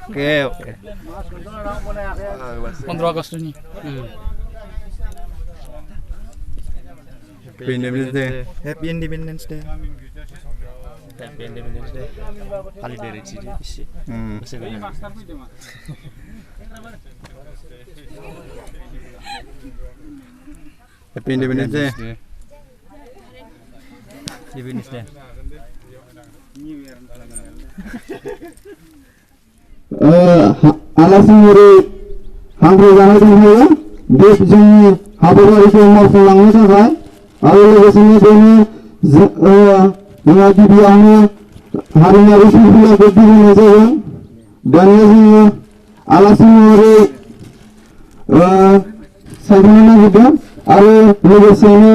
Oke, oke. 15 Agustus ini. Happy Independence Day. Happy Independence Day. Happy Independence Day. Kali dari sini sih. Happy Independence Day. Independence Day. आलासिमोरै हाब्रु जानाय दंखायो बे जोंनि हाबाफारिखौ मावफुंलांनो थाखाय आरो लोगोसेनो बेनि जोंहा गिबियावनो हारिमुआरि फिल्फिलाखौ दिहुननाय जागोन दानिया जोङो आलासि महरै सायख'नो नागिरदों आरो लोगोसेनो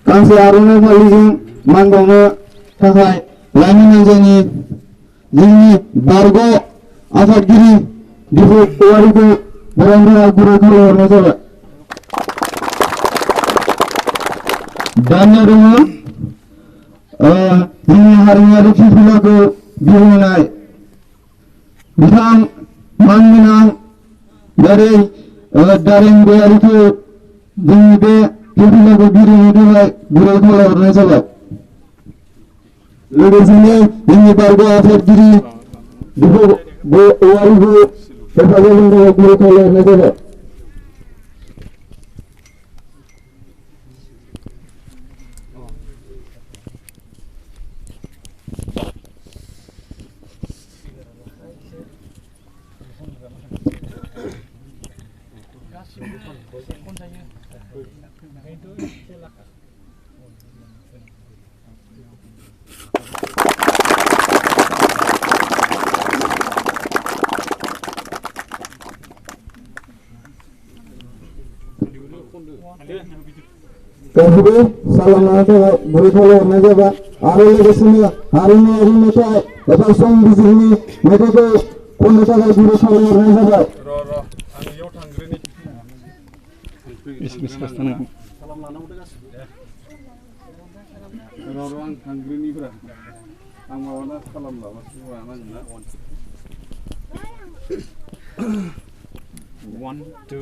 गांसे आर'नाइ फालिजों मान बावनो थाखाय लाइमोन हान्जानि जोंनि बारग' आफादगिरि दिपक औवारिखौ बरायनानै गुरै खावलायहरनाय जाबाय। दानिया दङ जोंनि हारिमुआरि फिल्फिलाखौ दिहुननाय बिथां मानगोनां दारेन गयारिखौ जोंनि बे फिल्फिलाखौ दिहुननो थाखाय गुरै खावलायहरनाय जाबाय। लोगोसेनो जोंनि बारग' आफादगिरि दिपक औवारिखौ हेफाजाब होनो थाखाय गुरै खावलायहरनाय जाबाय। गासिबो सालाम लानो थाखाय गुरै खावलायहरनाय जाबाय आरो लोगोसेनो हारिमुआरि मेथाइ एबा संबिजिरनि मेथाइखौ खननो थाखाय गुरै खावलायहरनाय जाबाय। आं इयाव थांग्रोनि सालाम लानांगौ गासिबो आं थांग्रोनिफ्रा आं माबाना सालाम लाबासो लानांगोन ना 1 2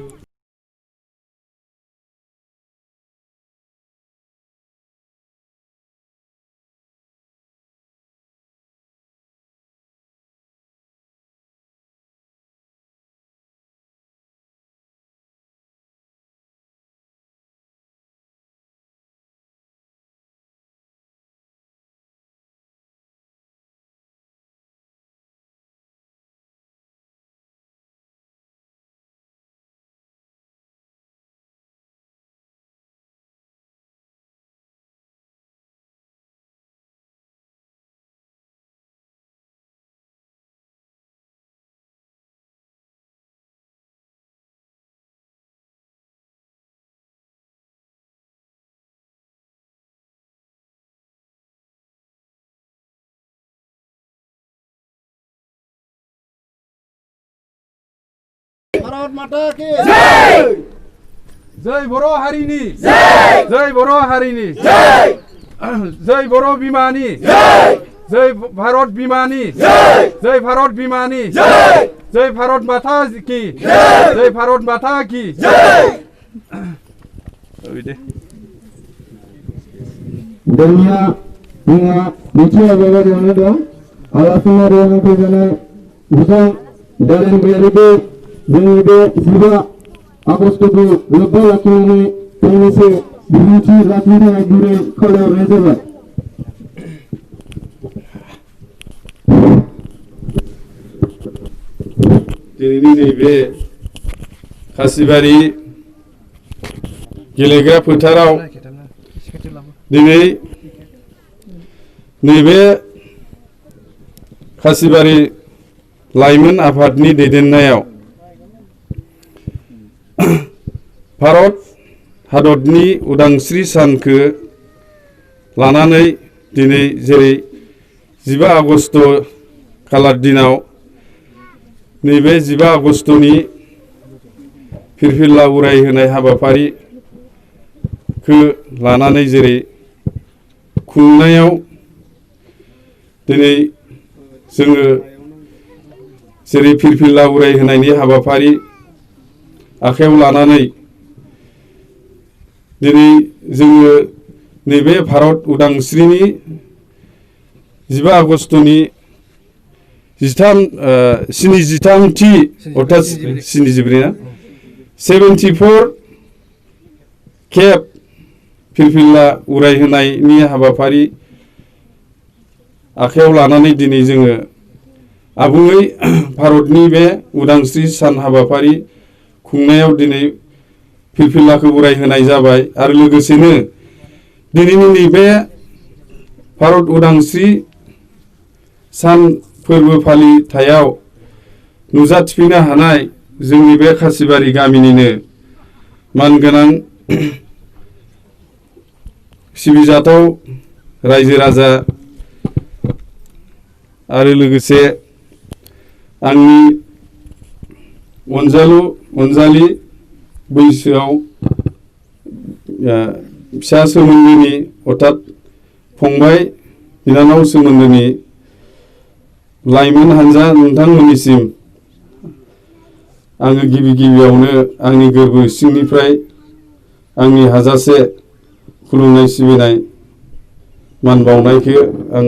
भारत माता की जय जय बर' हारिनि जय जय बर' हारिनि जय जय बर' बिमानि जय जय भारत बिमानि जय जय भारत बिमानि जय जय भारत माता की जय भारत माता की जय दानिया जोंहा नैथि हाबाफारियावनो दं आलासिमारि हांख्रायजानाय बिथां दारेन गयारिखौ जोंनि बे 15 आगस्तखौ लोब्बा लाखिनानै फंनैसो बिबुंथि लाखिनो थाखाय गुरै खावलायहरनाय जाबाय। दिनैनि नैबे खासिबारि गेलेग्रा फोथाराव दिनै नैबे खासिबारि लाइमोन आफादनि दैदेननायाव भारत हादरनि उदांस्रि सानखौ लानानै दिनै जेरै 15 आगस्ट खालार दिनाव नैबे 15 आगस्टनि फिरफिला उरायहोनाय हाबाफारिखौ लानानै जेरै खुंनायाव दिनै जोङो जेरै फिरफिला उरायहोनायनि हाबाफारि आखायाव लानानै दिनै जोङो नैबे भारत उदांस्रिनि 15 आगस्तनि 73थि अर्थात 74 ना 74 खेब फिरफिला उरायहोनायनि हाबाफारि आखायाव लानानै दिनै जोङो आबुङै भारतनि बे उदांस्रि सान हाबाफारि खुंनायाव दिनै फिरफिलाखौ उरायहोनाय जाबाय आरो लोगोसेनो दिनैनि नैबे भारत उदांस्रि सान फोरबो फालिथायाव नुजाथिफैनो हानाय जोंनि बे खासिबारि गामिनिनो मानगोनां सिबिजाथाव रायजो राजा आरो लोगोसे आंनि अनजालि बैसोआव फिसा सोमोन्दोनि अर्थात फंबाय बिनानाव सोमोन्दोनि लाइमोन हानजा नोंथांमोननिसिम आङो गिबियावनो आंनि गोरबो सिंनिफ्राय आंनि हाजासे खुलुमनाय सिबिनाय मान बावनायखौ आं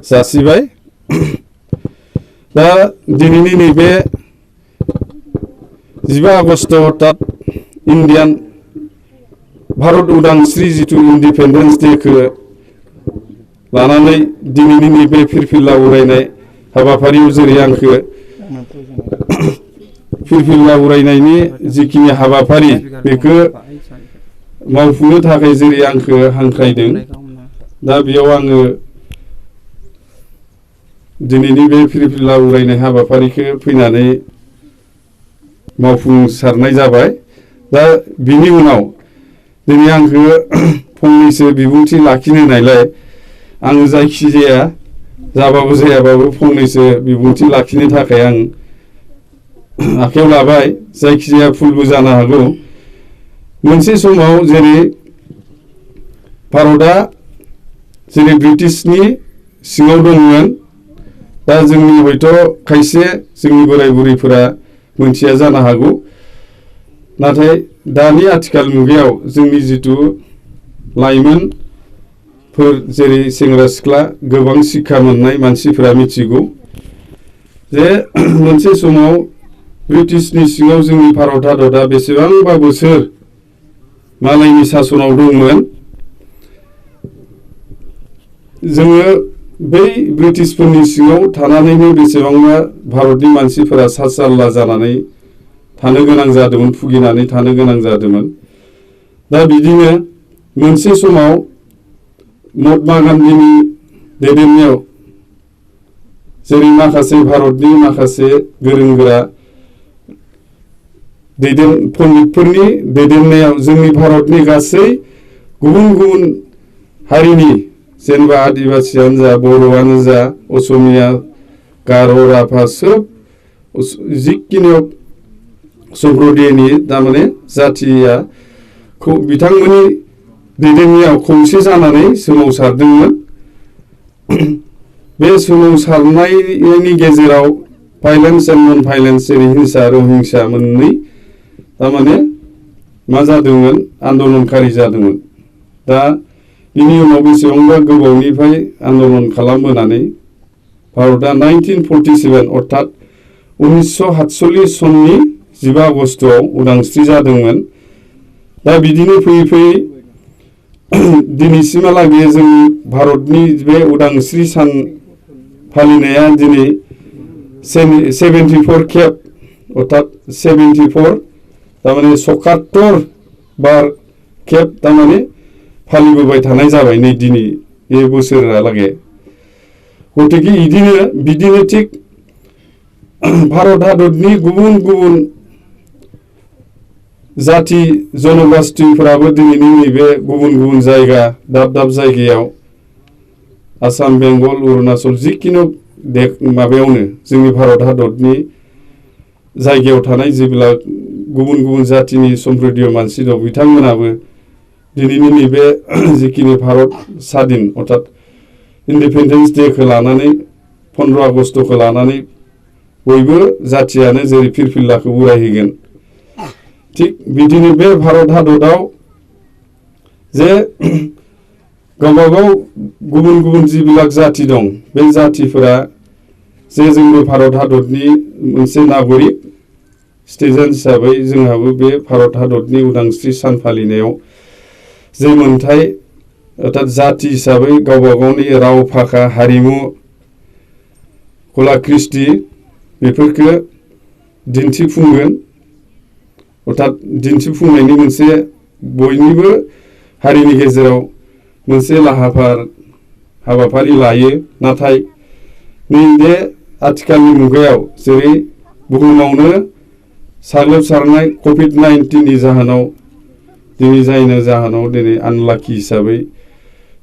जासिबाय। दा दिनैनि नैबे 15 आगस्ट अर्थात इन्डियान भारत उदांस्रि जिथु इन्डिपेन्डेन्स डेखौ लानानै दिनैनि नैबे फिरफिला उरायनाय हाबाफारियाव जेरै आंखौ फिरफिला उरायनायनि जिखिनि हाबाफारि बेखौ मावफुंनो थाखाय जेरै आंखौ हांख्रायदों दा बेयाव आङो दिनैनि बे फिरफिला उरायनाय हाबाफारिखौ फैनानै मावफुंसारनाय जाबाय। दा बिनि उनाव दिनै आंखौ फंनैसो बिबुंथि लाखिनो होनायलाय आङो जायखिजाया जाबाबो जायाबाबो फंनैसो बिबुंथि लाखिनो थाखाय आं आखायाव लाबाय। जायखिजाया भुलबो जानो हागौ। मोनसे समाव जेरै भारतआ जेरै ब्रिटिशनि सिङाव दंमोन, दा जोंनि हयथ' खायसे जोंनि बोराय बुरैफोरा मोनथिया जानो हागौ, नाथाय दानि आथिखाल मुगायाव जोंनि जिथु लाइमोनफोर जेरै सेंग्रा सिख्ला गोबां शिक्षा मोननाय मानसिफोरा मिथिगौ जे मोनसे समाव ब्रिटिशनि सिङाव जोंनि भारत हादरा बेसेबांबा बोसोर मालायनि सासनाव दंमोन। जोङो बै ब्रिटिशफोरनि सिङाव थानानैनो बेसेबांबा भारतनि मानसिफोरा सा जारला जानानै थानो गोनां जादोंमोन, भुगिनानै थानो गोनां जादोंमोन। दा बिदिनो मोनसे समाव महात्मा गान्धीनि दैदेननायाव जेरै माखासे भारतनि माखासे गोरों गोरा पन्डितफोरनि दैदेननायाव जोंनि भारतनि गासै गुबुन गुबुन हारिनि जेनेबा आदिबासियानो जा, बर'आनो जा, असमिया, गार', राभा सोब जिखिनि सम्प्रदायनि थारमाने जाथिया बिथांमोननि दैदेननायाव खौसे जानानै सोमावसारदोंमोन। बे सोमावसारनायनि गेजेराव भाइलेन्स एन्ड नन भाइलेन्स जेरै हिंसा आरो अहिंसा मोननै थारमाने मा जादोंमोन, आन्दलनकारि जादोंमोन। दा बिनि उनाव बेसेबांबा गोबावनिफ्राय आन्दलन खालामबोनानै भारतआ 1947 अर्थात 1947 सननि 15 आगस्टआव उदांस्रि जादोंमोन। दा बिदिनो फैयै फैयै दिनैसिमहालागै जोंनि भारतनि बे उदांस्रि सान फालिनाया दिनै 74 खेब अर्थात 74 थारमाने 77 बार खेब थारमाने फालिबोबाय थानाय जाबाय नै दिनै बे बोसोरालागै। गतिके बिदिनो थिग भारत हादरनि गुबुन गुबुन जाति जनगोष्ठीफोराबो दिनैनि नैबे गुबुन गुबुन जायगा दाब दाब जायगायाव आसाम, बेंगल, अरुणाचल जिखुनु माबायावनो जोंनि भारत हादरनि जायगायाव थानाय जेब्ला गुबुन गुबुन जातिनि सम्प्रदाय मानसि दं बिथांमोनाबो दिनैनि नैबे जिखिनि भारत स्वाधीन अर्थात इन्डिपेन्डेन्स डेखौ लानानै 15 आगस्तखौ लानानै बयबो जाथियानो जेरै फिरफिलाखौ उरायहोगोन थिग बिदिनो बे भारत हादराव जे गावबागाव गुबुन गुबुन जिबिलाक जाति दं बे जातिफोरा जे जोंबो भारत हादरनि मोनसे नागरिक सिटिजेन हिसाबै जोंहाबो बे भारत हादरनि उदांस्रि सान फालिनायाव जे मोनथाय अर्थात जाति हिसाबै गावबागावनि राव भाषा हारिमु कला कृष्टि बेफोरखौ दिन्थिफुंगोन अर्थात दिन्थिफुंनायनि मोनसे बयनिबो हारिनि गेजेराव मोनसे हाबाफारि लायो नाथाय नैबे आथिखालनि मुगायाव जेरै बुहुमावनो साग्लोबसारनाय COVID-19 नि जाहोनाव दिनै जायनि जाहोनाव दिनै आनलाखि हिसाबै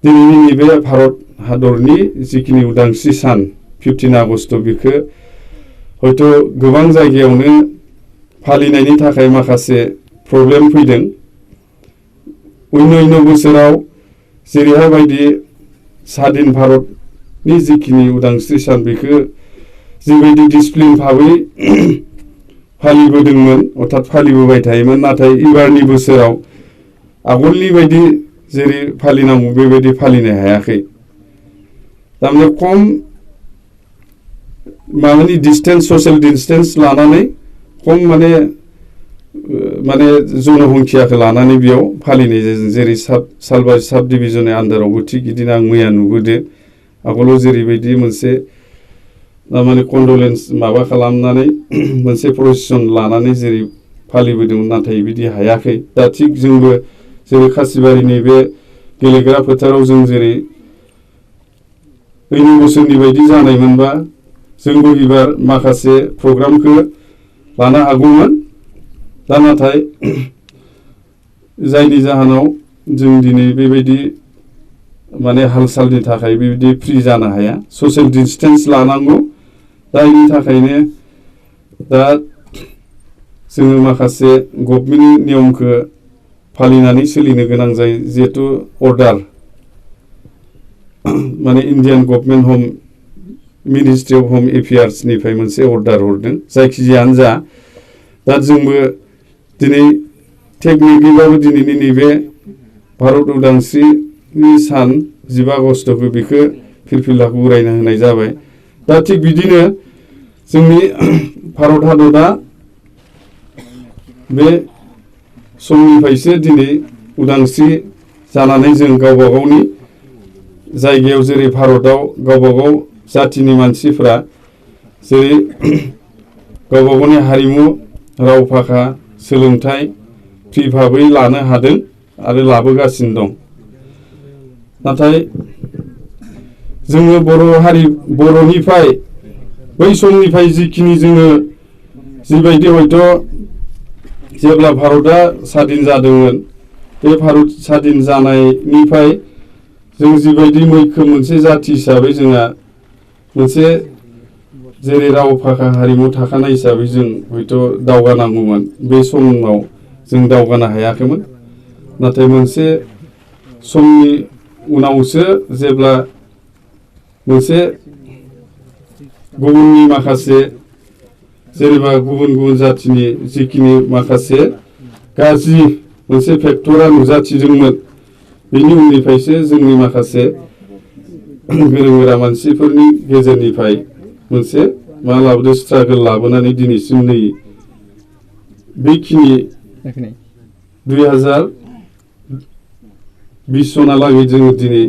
दिनैनि नैबे भारत हादरनि जिखिनि उदांस्रि सान 15 आगस्ट बेखौ हयथ' गोबां जायगायावनो फालिनायनि थाखाय माखासे प्रब्लेम फैदों अन्य बोसोराव जेरैहाय बायदि स्वाधीन भारतनि जिखिनि उदांस्रि सान बेखौ जिबायदि डिसिप्लिन भाबै फालिबोदोंमोन अर्थात फालिबोबाय थायोमोन नाथाय एबारनि बोसोराव आगोलनि बायदि जेरै फालिनांगौ बेबायदि फालिनो हायाखै थारमाने खम माने डिस्टेन्स ससियेल डिस्टेन्स लानानै खम माने जनसंख्याखौ लानानै बेयाव फालिनाय जायो जेरै सालबारि साब डिभिजननि आन्दारावबो थिग बिदिनो आं मैया नुबोदों आगोलाव जेरैबायदि मोनसे माने कन्डलेन्स माबा खालामनानै मोनसे प्रसेसन लानानै जेरै फालिबोदोंमोन नाथाय बिदि हायाखै दा थिग जोंबो जेरै खासिबारिनि बे गेलेग्रा फोथाराव जों जेरै ओइनि बोसोरनि बायदि जानायमोनबा जोंबो एबार माखासे प्रग्रामखौ लानो हागौमोन दा नाथाय जायनि जाहोनाव जों दिनै बेबायदि माने हाल-सालनि थाखाय बेबायदि फ्रि जानो हाया ससियेल डिस्टेन्स लानांगौ दा बेनि थाखायनो दा जोङो माखासे गभर्नमेन्ट नियमखौ फालिनानै सोलिनो गोनां जायो जिहेतु अर्डार माने इन्डियान गभर्नमेन्ट हम मिनिस्ट्रि अफ हम एफेयार्सनिफ्राय मोनसे अर्डार हरदों जायखिजायानो जा दा जोंबो दिनै टेकनिकलिबाबो दिनैनि नैबे भारत उदांस्रिनि सान 15 आगस्तखौ बेखौ फिरफिलाखौ उरायना होनाय जाबाय दा थिग बिदिनो जोंनि भारत हादरा बे समनिफ्रायसो दिनै उदांस्रि जानानै जों गावबा गावनि जायगायाव जेरै भारताव गावबा गाव जातिनि मानसिफ्रा जेरै गावबा गावनि हारिमु राव भाषा सोलोंथाइ फ्रि भाबै लानो हादों आरो लाबोगासिनो दं नाथाय जोङो बर'निफ्राय बै समनिफ्राय जिखिनि जोङो जिबायदि हयथ' जेब्ला भारतआ स्वाधीन जादोंमोन बे भारत स्वाधीन जानायनिफ्राय जों जिबायदि मैखोम मोनसे जाति हिसाबै जोंहा मोनसे जेरै राव भाषा हारिमु थाखानाय हिसाबै जों हयथ' दावगानांगौमोन बे समाव जों दावगानो हायाखैमोन नाथाय मोनसे समनि उनावसो जेब्ला मोनसे गुबुननि माखासे जेनेबा गुबुन जातिनि जिखिनि माखासे गाज्रि मोनसे फेक्टरा नुजाथिदोंमोन बेनि उननिफ्रायसो जोंनि माखासे गोरों गोरा मानसिफोरनि गेजेरनिफ्राय मोनसे मा लाबोदों स्ट्रागल लाबोनानै दिनैसिम नै बेखिनि 2020 सनालागै जोङो दिनै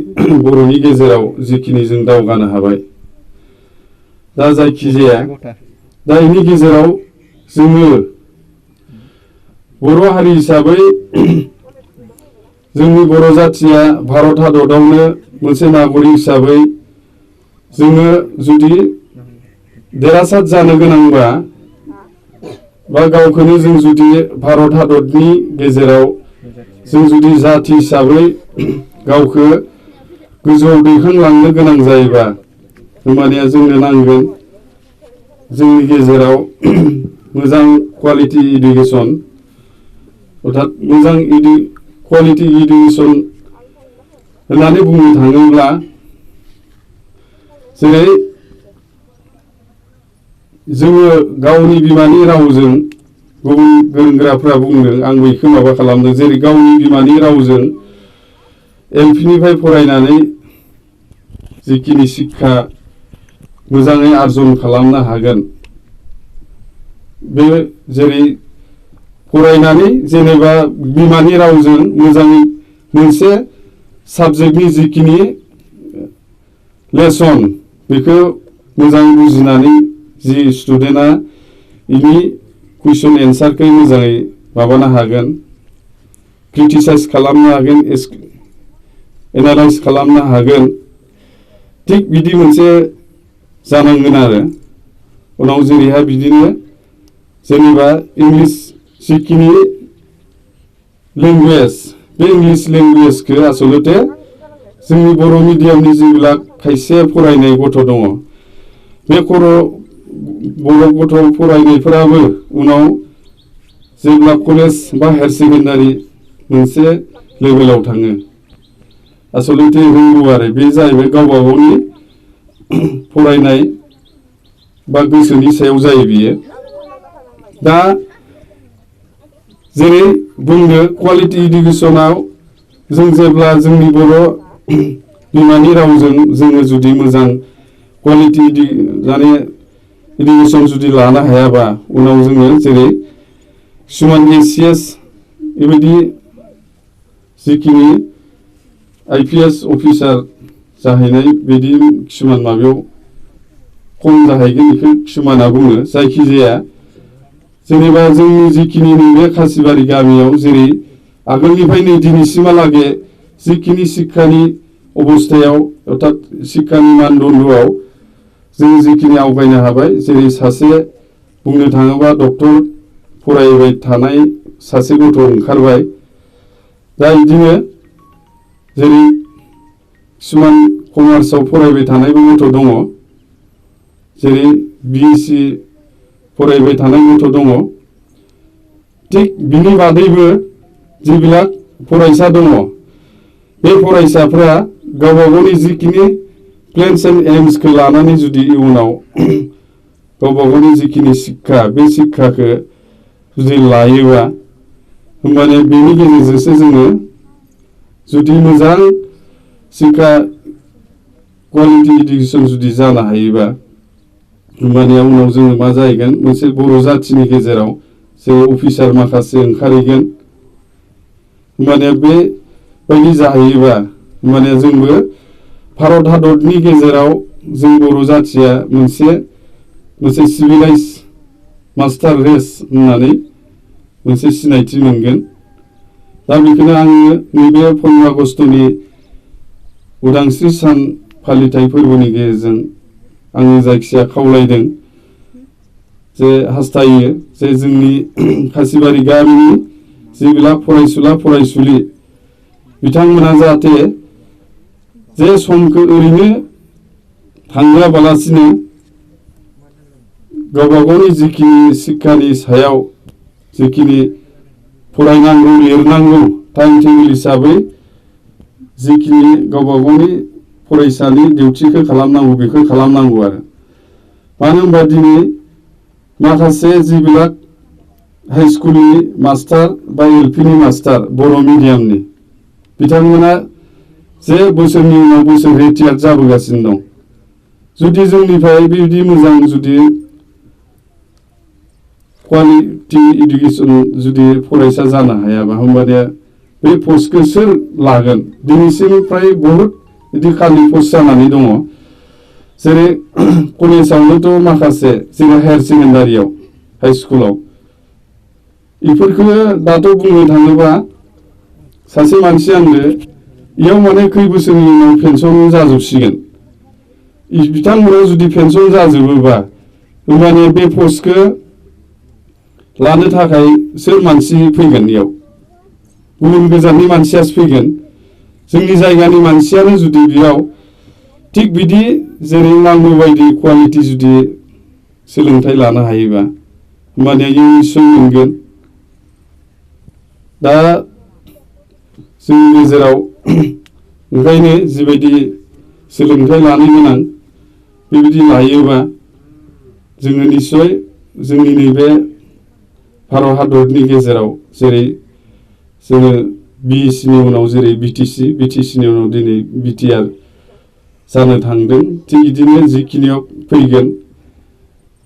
बर'नि गेजेराव जिखिनि जों दावगानो हाबाय दा जायखिजाया दा बेनि गेजेराव जोङो बर' हारि हिसाबै जोंनि बर' जाथिया भारत हादरावनो मोनसे नागरिक हिसाबै जोङो जुदि देरहासार जानो गोनांबा बा गावखौनो जों जुदि भारत हादरनि गेजेराव जों जुदि जाति हिसाबै गावखौ गोजौआव दैखांलांनो गोनां जायोबा होमबानिया जोंनो नांगोन जोंनि गेजेराव मोजां क्वालिटी एडुकेशन अर्थात मोजां क्वालिटी एडुकेशन होननानै बुंनो थाङोब्ला जेरै जोङो गावनि बिमानि रावजों गुबुन गोरोंग्राफ्रा बुंदों आं बेखौ माबा खालामदों जेरै गावनि बिमानि रावजों एलपिनिफ्राय फरायनानै जिखिनि शिक्षा मोजाङै आर्जन खालामनो हागोन बे जेरै फरायनानै जेनेबा बिमानि रावजों मोजाङै मोनसे साबजेक्टनि जिखिनि लेसन बेखौ मोजाङै बुजिनानै जि स्टुडेन्टआ इनि कुइसन एन्सारखौ मोजाङै माबानो हागोन क्रिटिसाइज खालामनो हागोन एनालाइज खालामनो हागोन थिग बिदि मोनसे जानांगोन आरो उनाव जेरैहाय बिदिनो जेनेबा इंलिश जिखिनि लेंगुवेज बे इंलिश लेंगुवेजखौ आसलते जोंनि बर' मिडियामनि जेब्ला खायसे फरायनाय गथ' दङ बे बर' गथ' फरायनायफोराबो उनाव जेब्ला कलेज बा हायार सेकेन्डारि मोनसे लेभेलाव थाङो आसलते रोंगौ आरो बे जाहैबाय गावबा गावनि फरायनाय बा गोसोनि सायाव जायो बियो दा जेरै बुंदो क्वालिटि इडुकेसनाव जों जेब्ला जोंनि बर' बिमानि रावजों जोङो जुदि मोजां क्वालिटि इडुकेसन जुदि लानो हायाबा उनाव जोङो जेरै किसुमान ACS बेबायदि जिखिनि IPS अफिसार जाहैनाय बिदि किसुमान माबायाव खम जाहैगोन बेखौ किसुमाना बुङो जायखिजाया जेनेबा जोंनि जिखिनि नैबे खासिबारि गामियाव जेरै आगोलनिफ्रायनो दिनैसिमहालागै जिखिनि शिक्षानि अबस्थायाव अर्थात शिक्षानि मानदन्दआव जों जिखिनि आवगायनो हाबाय जेरै सासे बुंनो थाङोबा डक्टर फरायबाय थानाय सासे गथ' ओंखारबाय दा बिदिनो जेरै किसुमान कमार्सआव फरायबाय थानायबो गथ' दङ जेरै BSc फरायबाय थानाय गथ' दङ थिग बिनि बादैबो जिबिलाक फरायसा दङ बे फरायसाफ्रा गावबा गावनि जिखिनि प्लेन्स एन्ड एम्सखौ लानानै जुदि इयुनाव गावबा गावनि जिखिनि शिक्षा बे शिक्षाखौ जुदि लायोबा होमबाने बेनि गेजेरजोंसो जोङो जुदि मोजां शिक्षा क्वालिटि इडुकेसन जुदि जानो हायोबा होमबानिया उनाव जोङो मा जाहैगोन मोनसे बर' जाथिनि गेजेराव जे अफिसार माखासे ओंखारहैगोन होमबानिया बेबायदि जाहैयोबा होमबानिया जोंबो भारत हादरनि गेजेराव जों बर' जाथिया मोनसे सिभिलाइज मास्टार रेस होननानै मोनसे सिनायथि मोनगोन दा बेखौनो आङो नैबे 15 आगस्टनि उदांस्रि सान फालिथाय फोरबोनि गेजेरजों आङो जायखिया खावलायदों जे हास्थायो जे जोंनि खासिबारि गामिनि जेब्ला फरायसुला फरायसुलि बिथांमोना जाहाथे जे समखौ ओरैनो थांहोआबालासिनो गावबा गावनि जिखिनि शिक्षानि सायाव जिखिनि फरायनांगौ लिरनांगौ टाइम टेबोल हिसाबै जिखिनि गावबा गावनि फरायसानि डिउटिखौ खालामनांगौ बेखौ खालामनांगौ आरो मानो होनबा दिनै माखासे जिबिलाक हाई स्कुलनि मास्टार बा एलपिनि मास्टार बर' मिडियामनि बिथांमोना जे बोसोरनि उनाव बोसोर रिटायार जाबोगासिनो दं जुदि जोंनिफ्राय बेबायदि मोजां जुदि क्वालिटि इडुकेसन जुदि फरायसा जानो हायाबा होमबानिया बे पस्टखौ सोर लागोन दिनैसिम फ्राय बहुद बिदि खालि पस्ट जानानै दङ जेरै कलेजावनोथ' माखासे जेरै हायार सेकेन्डारियाव हाई स्कुलाव बेफोरखौ दाथ' बुंनो थाङोबा सासे मानसि आंनो इयाव माने खै बोसोरनि उनाव पेन्सन जाजोबसिगोन बिथांमोना जुदि पेन्सन जाजोबोबा होमबानिया बे पस्टखौ लानो थाखाय सोर मानसि फैगोन इयाव गुबुन गोजाननि मानसियासो फैगोन जोंनि जायगानि मानसियानो जुदि बेयाव थिग बिदि जेरै नांगौ बायदि क्वालिटि जुदि सोलोंथाइ लानो हायोबा होमबानिया इयाव निस्सय मोनगोन दा जोंनि गेजेराव ओंखायनो जिबायदि सोलोंथाइ लानो गोनां बेबायदि लायोबा जोङो निश्चय जोंनि नैबे भारत हादरनि गेजेराव जेरै जोङो बिएससिनि उनाव जेरै बिटिसिनि उनाव दिनै बिटिआर जानो थांदों थिग बिदिनो जिखिनियाव फैगोन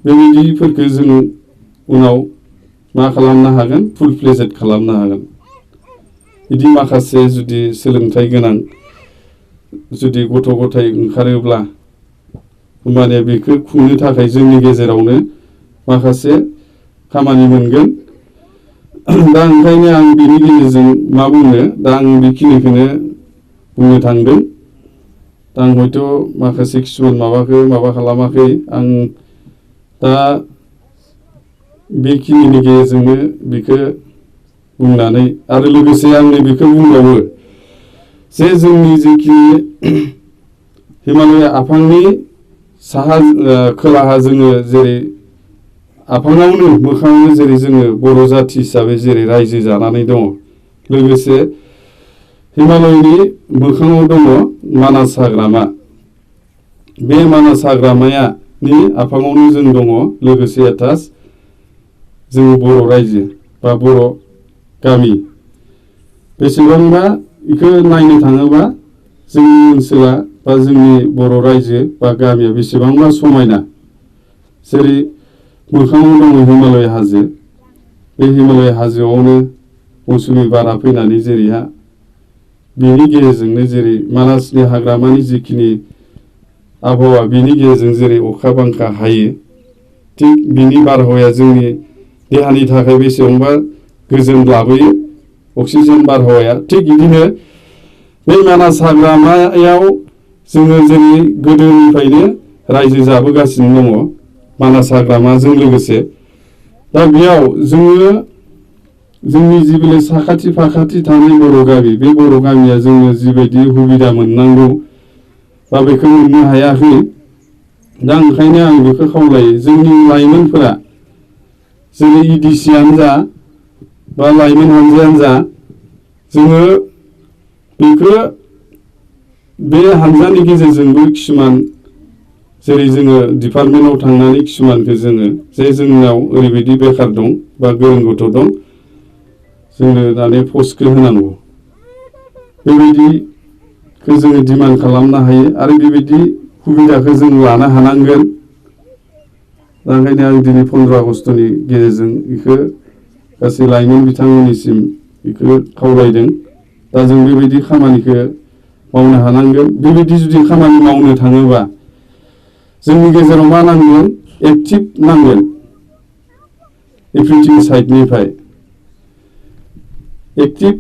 बेबायदिफोरखौ जों उनाव मा खालामनो हागोन फुल फ्लेजेड खालामनो हागोन बिदि माखासे जुदि सोलोंथाइ गोनां जुदि गथ' गथाय ओंखारोब्ला होमबानिया बेखौ खुंनो थाखाय जोंनि गेजेरावनो माखासे खामानि मोनगोन दा ओंखायनो आं बेनि गेजेरजों मा बुंनो दा आं बेखिनिखौनो बुंनो थांदों दा आं हयथ' माखासे किसुमान माबा खालामाखै आं दा बेखिनिनि गेजेरजोंनो बेखौ बुंनानै आरो लोगोसे आंनो बेखौ बुंबावो जे जोंनि जिखिनि हिमालय आफांनि साहा खोलाहा जोङो जेरै आफाङावनो मोखाङावनो जेरै जोङो बर' जाथि हिसाबै जेरै रायजो जानानै दङ लोगोसे हिमालयनि मोखाङाव दङ मानास हाग्रामा बे मानास हाग्रामानि आफाङावनो जों दङ लोगोसे एटाच जों बर' रायजो बा बर' गामि बेसेबांबा बेखौ नायनो थाङोबा जोंनि ओनसोला बा जोंनि बर' रायजो बा गामिया बेसेबांबा समायना जेरै मोखाङाव दङ हिमालय हाजो बे हिमालय हाजोआवनो मौसुमि बारा फैनानै जेरैहा बेनि गेजेरजोंनो जेरै मानासनि हाग्रामानि जिखिनि आबहावा बेनि गेजेरजों जेरै अखा बांखा हायो थिग बिनि बारहावाया जोंनि देहानि थाखाय बेसेबांबा गोजोन लाबोयो अक्सिजेन बारहावाया थिग बिदिनो बे मानास हाग्रामायाव जोङो जेरै गोदोनिफ्रायनो रायजो जाबोगासिनो दङ मानास हाग्रामाजों लोगोसे दा बेयाव जोङो जोंनि जिबिले साखाथि फाखाथि थानाय बर' गामि बे बर' गामिया जोङो जिबायदि सुबिदा मोननांगौ बा बेखौ मोननो हायाखै दा ओंखायनो आं बेखौ खावलायो जोंनि लाइमोनफोरा जेरै इडिसियानो जा बा लाइमोन हानजायानो जा जोङो बेखौ बे हानजानि गेजेरजोंबो किसुमान जेरै जोङो डिपार्टमेन्टआव थांनानै किसुमानखौ जोङो जे जोंनाव ओरैबायदि बेखार दं बा गोरों गथ' दं जोङो दाने पस्टखौ होनांगौ बेबायदिखौ जोङो डिमान्ड खालामनो हायो आरो बेबायदि सुबिदाखौ जों लानो हानांगोन दा ओंखायनो आं दिनै 15 आगस्टनि गेजेरजों बेखौ गासै लाइमोन बिथांमोननिसिम बेखौ खावलायदों दा जों बेबायदि खामानिखौ मावनो हानांगोन बेबायदि जुदि खामानि मावनो थाङोबा जोंनि गेजेराव मा नांगोन एक्टिभ नांगोन एभ्रिथिं साइडनिफ्राय एक्टिभ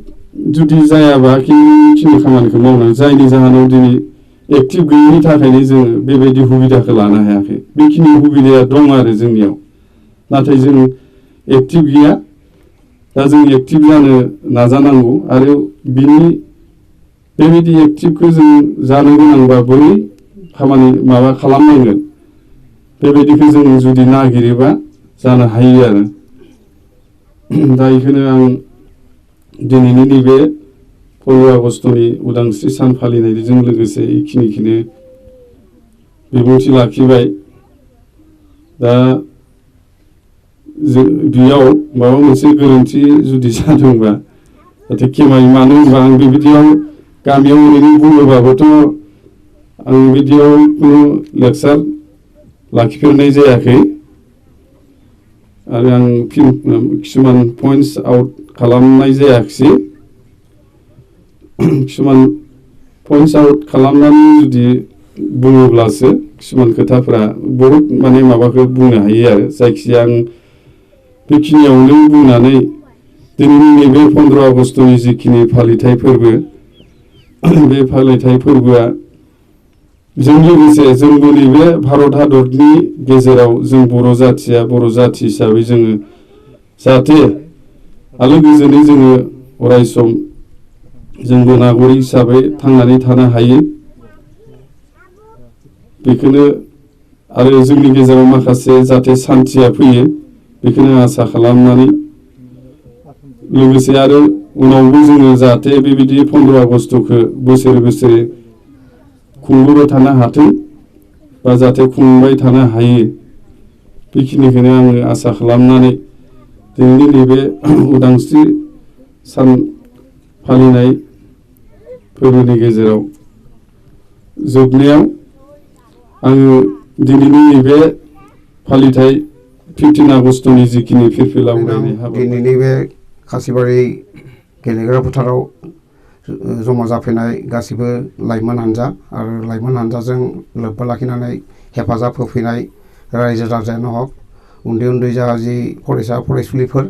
जुदि जायाबा खिनि खामानिखौ मावनो जायनि जाहोनाव दिनै एक्टिभ गैयिनि थाखायनो जोङो बेबायदि सुबिदाखौ लानो हायाखै बेखिनि सुबिदाया दं आरो जोंनियाव नाथाय जों एक्टिभ गैया दा जों एक्टिभ जानो नाजानांगौ आरो बिनि बेबायदि एक्टिभखौ जों जानो गोनांबा बोरै खामानि माबा खालामनांगोन बेबायदिखौ जों जुदि नागिरोबा जानो हायो आरो दा बेखौनो आं दिनैनि नैबे 15 आगस्टनि उदांस्रि सान फालिनायजों लोगोसे बेखिनिखौनो बिबुंथि लाखिबाय दा बेयाव माबा मोनसे गोरोन्थि जुदि जादोंबा जाहाथे खेमाय मानो होनबा आं बेबायदियाव गामियाव ओरैनो बुङोबाबोथ' आं बिदियाव खुनु लेक्सार लाखिफेरनाय जायाखै आरो आं किसुमान पइन्ट्स आउट खालामनाय जायाखिसै किसुमान पइन्ट्स आउट खालामनानै जुदि बुङोब्लासो किसुमान खोथाफोरा बहुत माने माबाखौ बुंनो हायो आरो जायखिजाया आं बेखिनियावनो बुंनानै दिनैनि नैबे 15 आगस्टनि जिखिनि फालिथाय फोरबो बे फालिथाय फोरबोआ जों लोगोसे जोंबो नैबे भारत हादरनि गेजेराव जों बर' जाथिया बर' जाथि हिसाबै जोङो जाहाथे आलो गोजोनै जोङो अरायसम जोंबो नागरिक हिसाबै थांनानै थानो हायो बेखौनो आरो जोंनि गेजेराव माखासे जाहाथे सान्थिया फैयो बेखौनो आसा खालामनानै लोगोसे आरो उनावबो जोङो जाहाथे बेबायदि 15 आगस्टखौ बोसोरे बोसोरे खुंबोबाय थानो हाथों बा जाहाथे खुंबाय थानो हायो बेखिनिखौनो आङो आसा खालामनानै दिनैनि नैबे उदांस्रि सान फालिनाय फोरबोनि गेजेराव जोबनायाव आङो दिनैनि नैबे फालिथाय 15 आगस्टनि जिखिनि फिरफिला उरायनाय हाबा दिनैनि बे खासिबारि गेलेग्रा फोथाराव जमा जाफैनाय गासिबो लाइमोन हान्जा आरो लाइमोन हान्जाजों लोब्बा लाखिनानै हेफाजाब होफैनाय रायजो राजायानो हक उन्दै उन्दै जा जि फरायसा फरायसुलिफोर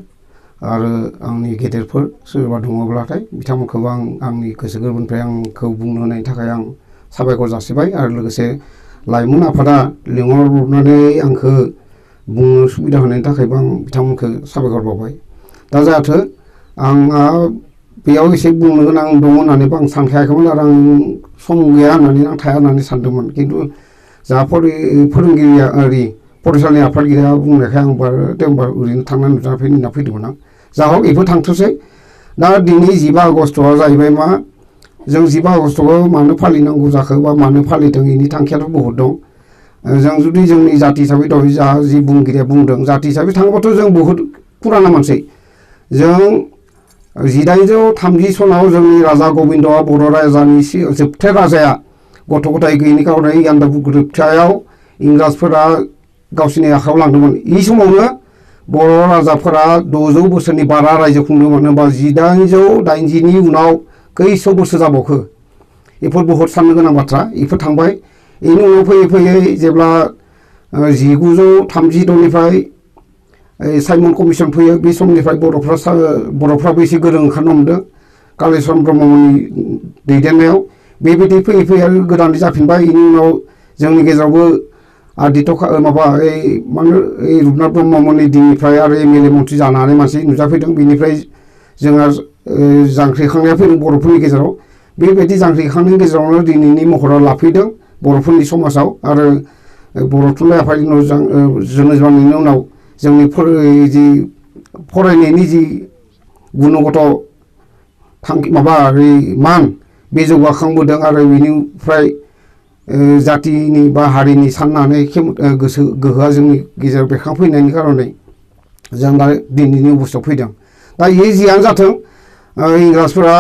आरो आंनि गेदेरफोर सोरबा दङब्लाथाय बिथांमोनखौबो आं आंनि गोसो गोरबोनिफ्राय आंखौ बुंनो होनायनि थाखाय आं साबायखर जासिबाय आरो लोगोसे लाइमोन आफादा लिंहरनानै आंखौ बुंनो सुबिदा होनायनि थाखायबो आं बिथांमोनखौ साबायखर बावबाय दा जाहाथे आंहा बेयाव एसे बुंनो गोनां दङ होननानैबो आं सानखायाखैमोन आरो आं सम गैया होननानै आं थाया होननानै सानदोंमोन खिन्थु जा फोरोंगिरिया ओरै फरायसालिनि आफादगिरिया बुंनायखाय आं होमबा ओरैनो थांनानै नुजाना होनना फैदोंमोन आं जा हक बेफोर थांथोंसै दा दिनै 15 आगस्टआ जाहैबाय मा जों 15 आगस्टखौ मानो फालिनांगौ जाखो बा मानो फालिदों बेनि थांखियाथ' बहुद दं जों जुदि जोंनि जाति हिसाबै दहाय जा जि बुंगिरिया बुंदों जाति हिसाबै थाङोबाथ' जों बहुद पुराना मानसि जों 1830 सनाव जोंनि राजा गबिन्दआ बर' राजानि जोबथा राजाया गथ' गथाय गैयिनि खार'नै जोबथायाव इंराजफोरा गावसिनि आखायाव लांदोंमोन ई समावनो बर' राजाफोरा 600 बोसोरनि बारा रायजो खुंदोंमोन होनबा 1880नि उनाव खैस' बोसोर जाबावखो बेफोर बहुद साननो गोनां बाथ्रा बेफोर थांबाय बेनि उनाव फैयै फैयै जेब्ला 1936निफ्राय साइमन कमिसन फैयो बे समनिफ्राय बर'फ्राबो एसे गोरों ओंखारनो हमदों कालिचरन ब्रह्ममोननि दैदेननायाव बेबायदि फैयै फैयै आरो गोदानै जाफिनबाय बेनि उनाव जोंनि गेजेरावबो आदित्य माबा रुपनाथ ब्रह्ममोननि दिननिफ्राय आरो MLA मन्थ्रि जानो हानाय मानसि नुजाफैदों बेनिफ्राय जोंहा जांख्रिखांनाया फैदों बर'फोरनि गेजेराव बेबायदि जांख्रिखांनायनि गेजेरावनो दिनैनि महराव लाफैदों बर'फोरनि समाजाव आरो बर' थुनलाइ आफादनि जोनोम जानायनि उनाव जोंनि जि फरायनायनि जि गुनगत थांखि मान बे जौगाखांबोदों आरो बेनिफ्राय जातिनि बा हारिनि साननानै गोसो गोहोआ जोंनि गेजेराव बेरखांफैनायनि खार'नै जों दा दिनैनि अबस्थायाव फैदों दा बे जियानो जाथों इंराजफोरा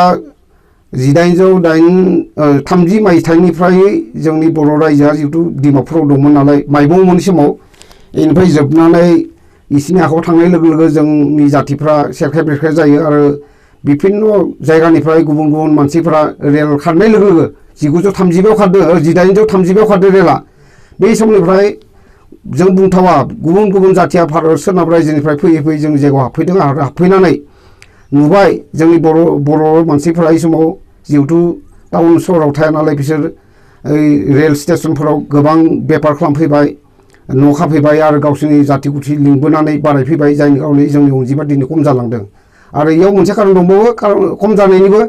1830 मायथाइनिफ्राय जोंनि बर' रायजोआ जिहेतु डिमापुराव दंमोन नालाय माइबंमोननि समाव बेनिफ्राय जोबनानै बिसिनि आखायाव थांनाय लोगो लोगो जोंनि जातिफ्रा सेरखाय बेरखाय जायो आरो बिभिन्न जायगानिफ्राय गुबुन गुबुन मानसिफ्रा रेल खारनाय लोगो लोगो 1930आव खारदों 1830आव खारदों रेला बे समनिफ्राय जों बुंथावा गुबुन गुबुन जातिया भारत सोनाब रायजोनिफ्राय फैयै फैयै जों जायगायाव हाबफैदों आरो हाबफैनानै नुबाय जोंनि बर' मानसिफ्रा बे समाव जिहेतु टाउन सहराव थाया नालाय बिसोर रेल स्टेसनफोराव गोबां बेफार खालामफैबाय न' खाफैबाय आरो गावसोरनि जाति गुथि लिंबोनानै बारायफैबाय जायनि खार'नै जोंनि अनजिमा दिनै खम जालांदों आरो इयाव मोनसे खारन दंबावो खम जानायनिबो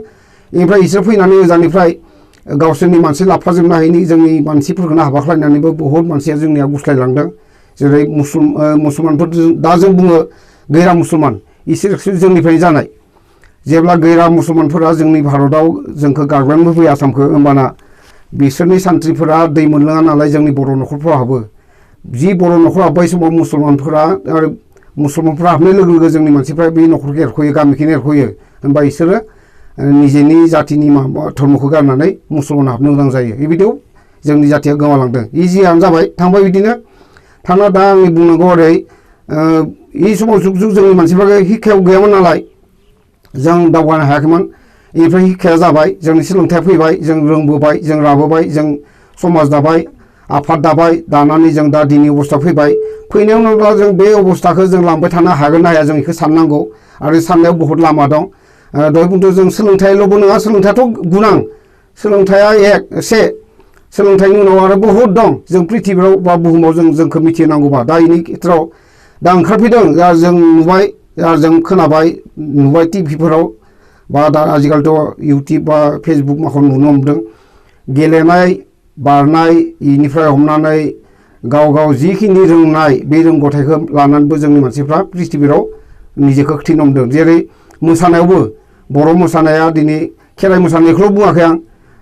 बेनिफ्राय इसोर फैनानै ओजानिफ्राय गावसोरनि मानसि लाफाजोबनो हायैनि जोंनि मानसिफोरखौनो हाबा खालामनानैबो बहुत मानसिया जोंनिया गुस्लायलांदों जेरै मुसलमानफोर दा जों बुङो गैरा मुसलमान इसोरसो जोंनिफ्राय जानाय जेब्ला गैरा मुसलमानफोरा जोंनि भारताव जोंखौ गाग्लोबनो फैयो आसामखौ होमबाना बिसोरनि सान्थ्रिफोरा दै मोनलोङा नालाय जोंनि बर' न'खरफ्राव हाबो जि बर' न'खराव हाबबाय समाव मुसलमानफोरा हाबनाय लोगो लोगो जोंनि मानसिफ्रा बे न'खरखौ एरख'यो गामिखौनो एरख'यो होनबा बिसोरो निजेनि जातिनि धर्मखौ गारनानै मुसलमान हाबनो गोनां जायो बेबायदियाव जोंनि जातिया गोमालांदों इजियानो जाबाय थांबाय बिदिनो थांना दा आंनि बुंनांगौ ओरै बे समाव जुग जुग जोंनि मानसिफ्रा शिक्षायाव गैयामोन नालाय जों दावगानो हायाखैमोन बेनिफ्राय शिक्षाया जाबाय जोंनि सोलोंथाइया फैबाय जों रोंबोबाय जों राबोबाय जों समाज दाबाय आफाद दाबाय दानानै जों दा दिनै अबस्थायाव फैनायनि उनाव दा जों बे अबस्थाखौ जों लांबाय थानो हागोन ना हाया जों बेखौ साननांगौ आरो साननायाव बहुद लामा दं दहाय बुंदों जों सोलोंथाइल'बो नङा सोलोंथाइयाथ' गुनां सोलोंथाइया सोलोंथाइनि उनाव आरो बहुद दं जों प्रिथिबियाव बा बुहुमाव जोंखौ मिथिनांगौबा दा बेनि खेथ्रआव दा ओंखारफैदों दा जों नुबाय जों खोनाबाय नुबाय टिभिफोराव बा दा आजिखालिथ' इउटुब बा फेसबुक माखौ नुनो हमदों गेलेनाय बारनाय बेनिफ्राय हमनानै गाव जिखिनि रोंनाय बे रोंगौथायखौ लानानैबो जोंनि मानसिफ्रा प्रिथिबियाव निजेखौ खिथिनो हमदों जेरै मोसानायावबो बर' मोसानाया दिनै खेराइ मोसानायखौल' बुङाखै आं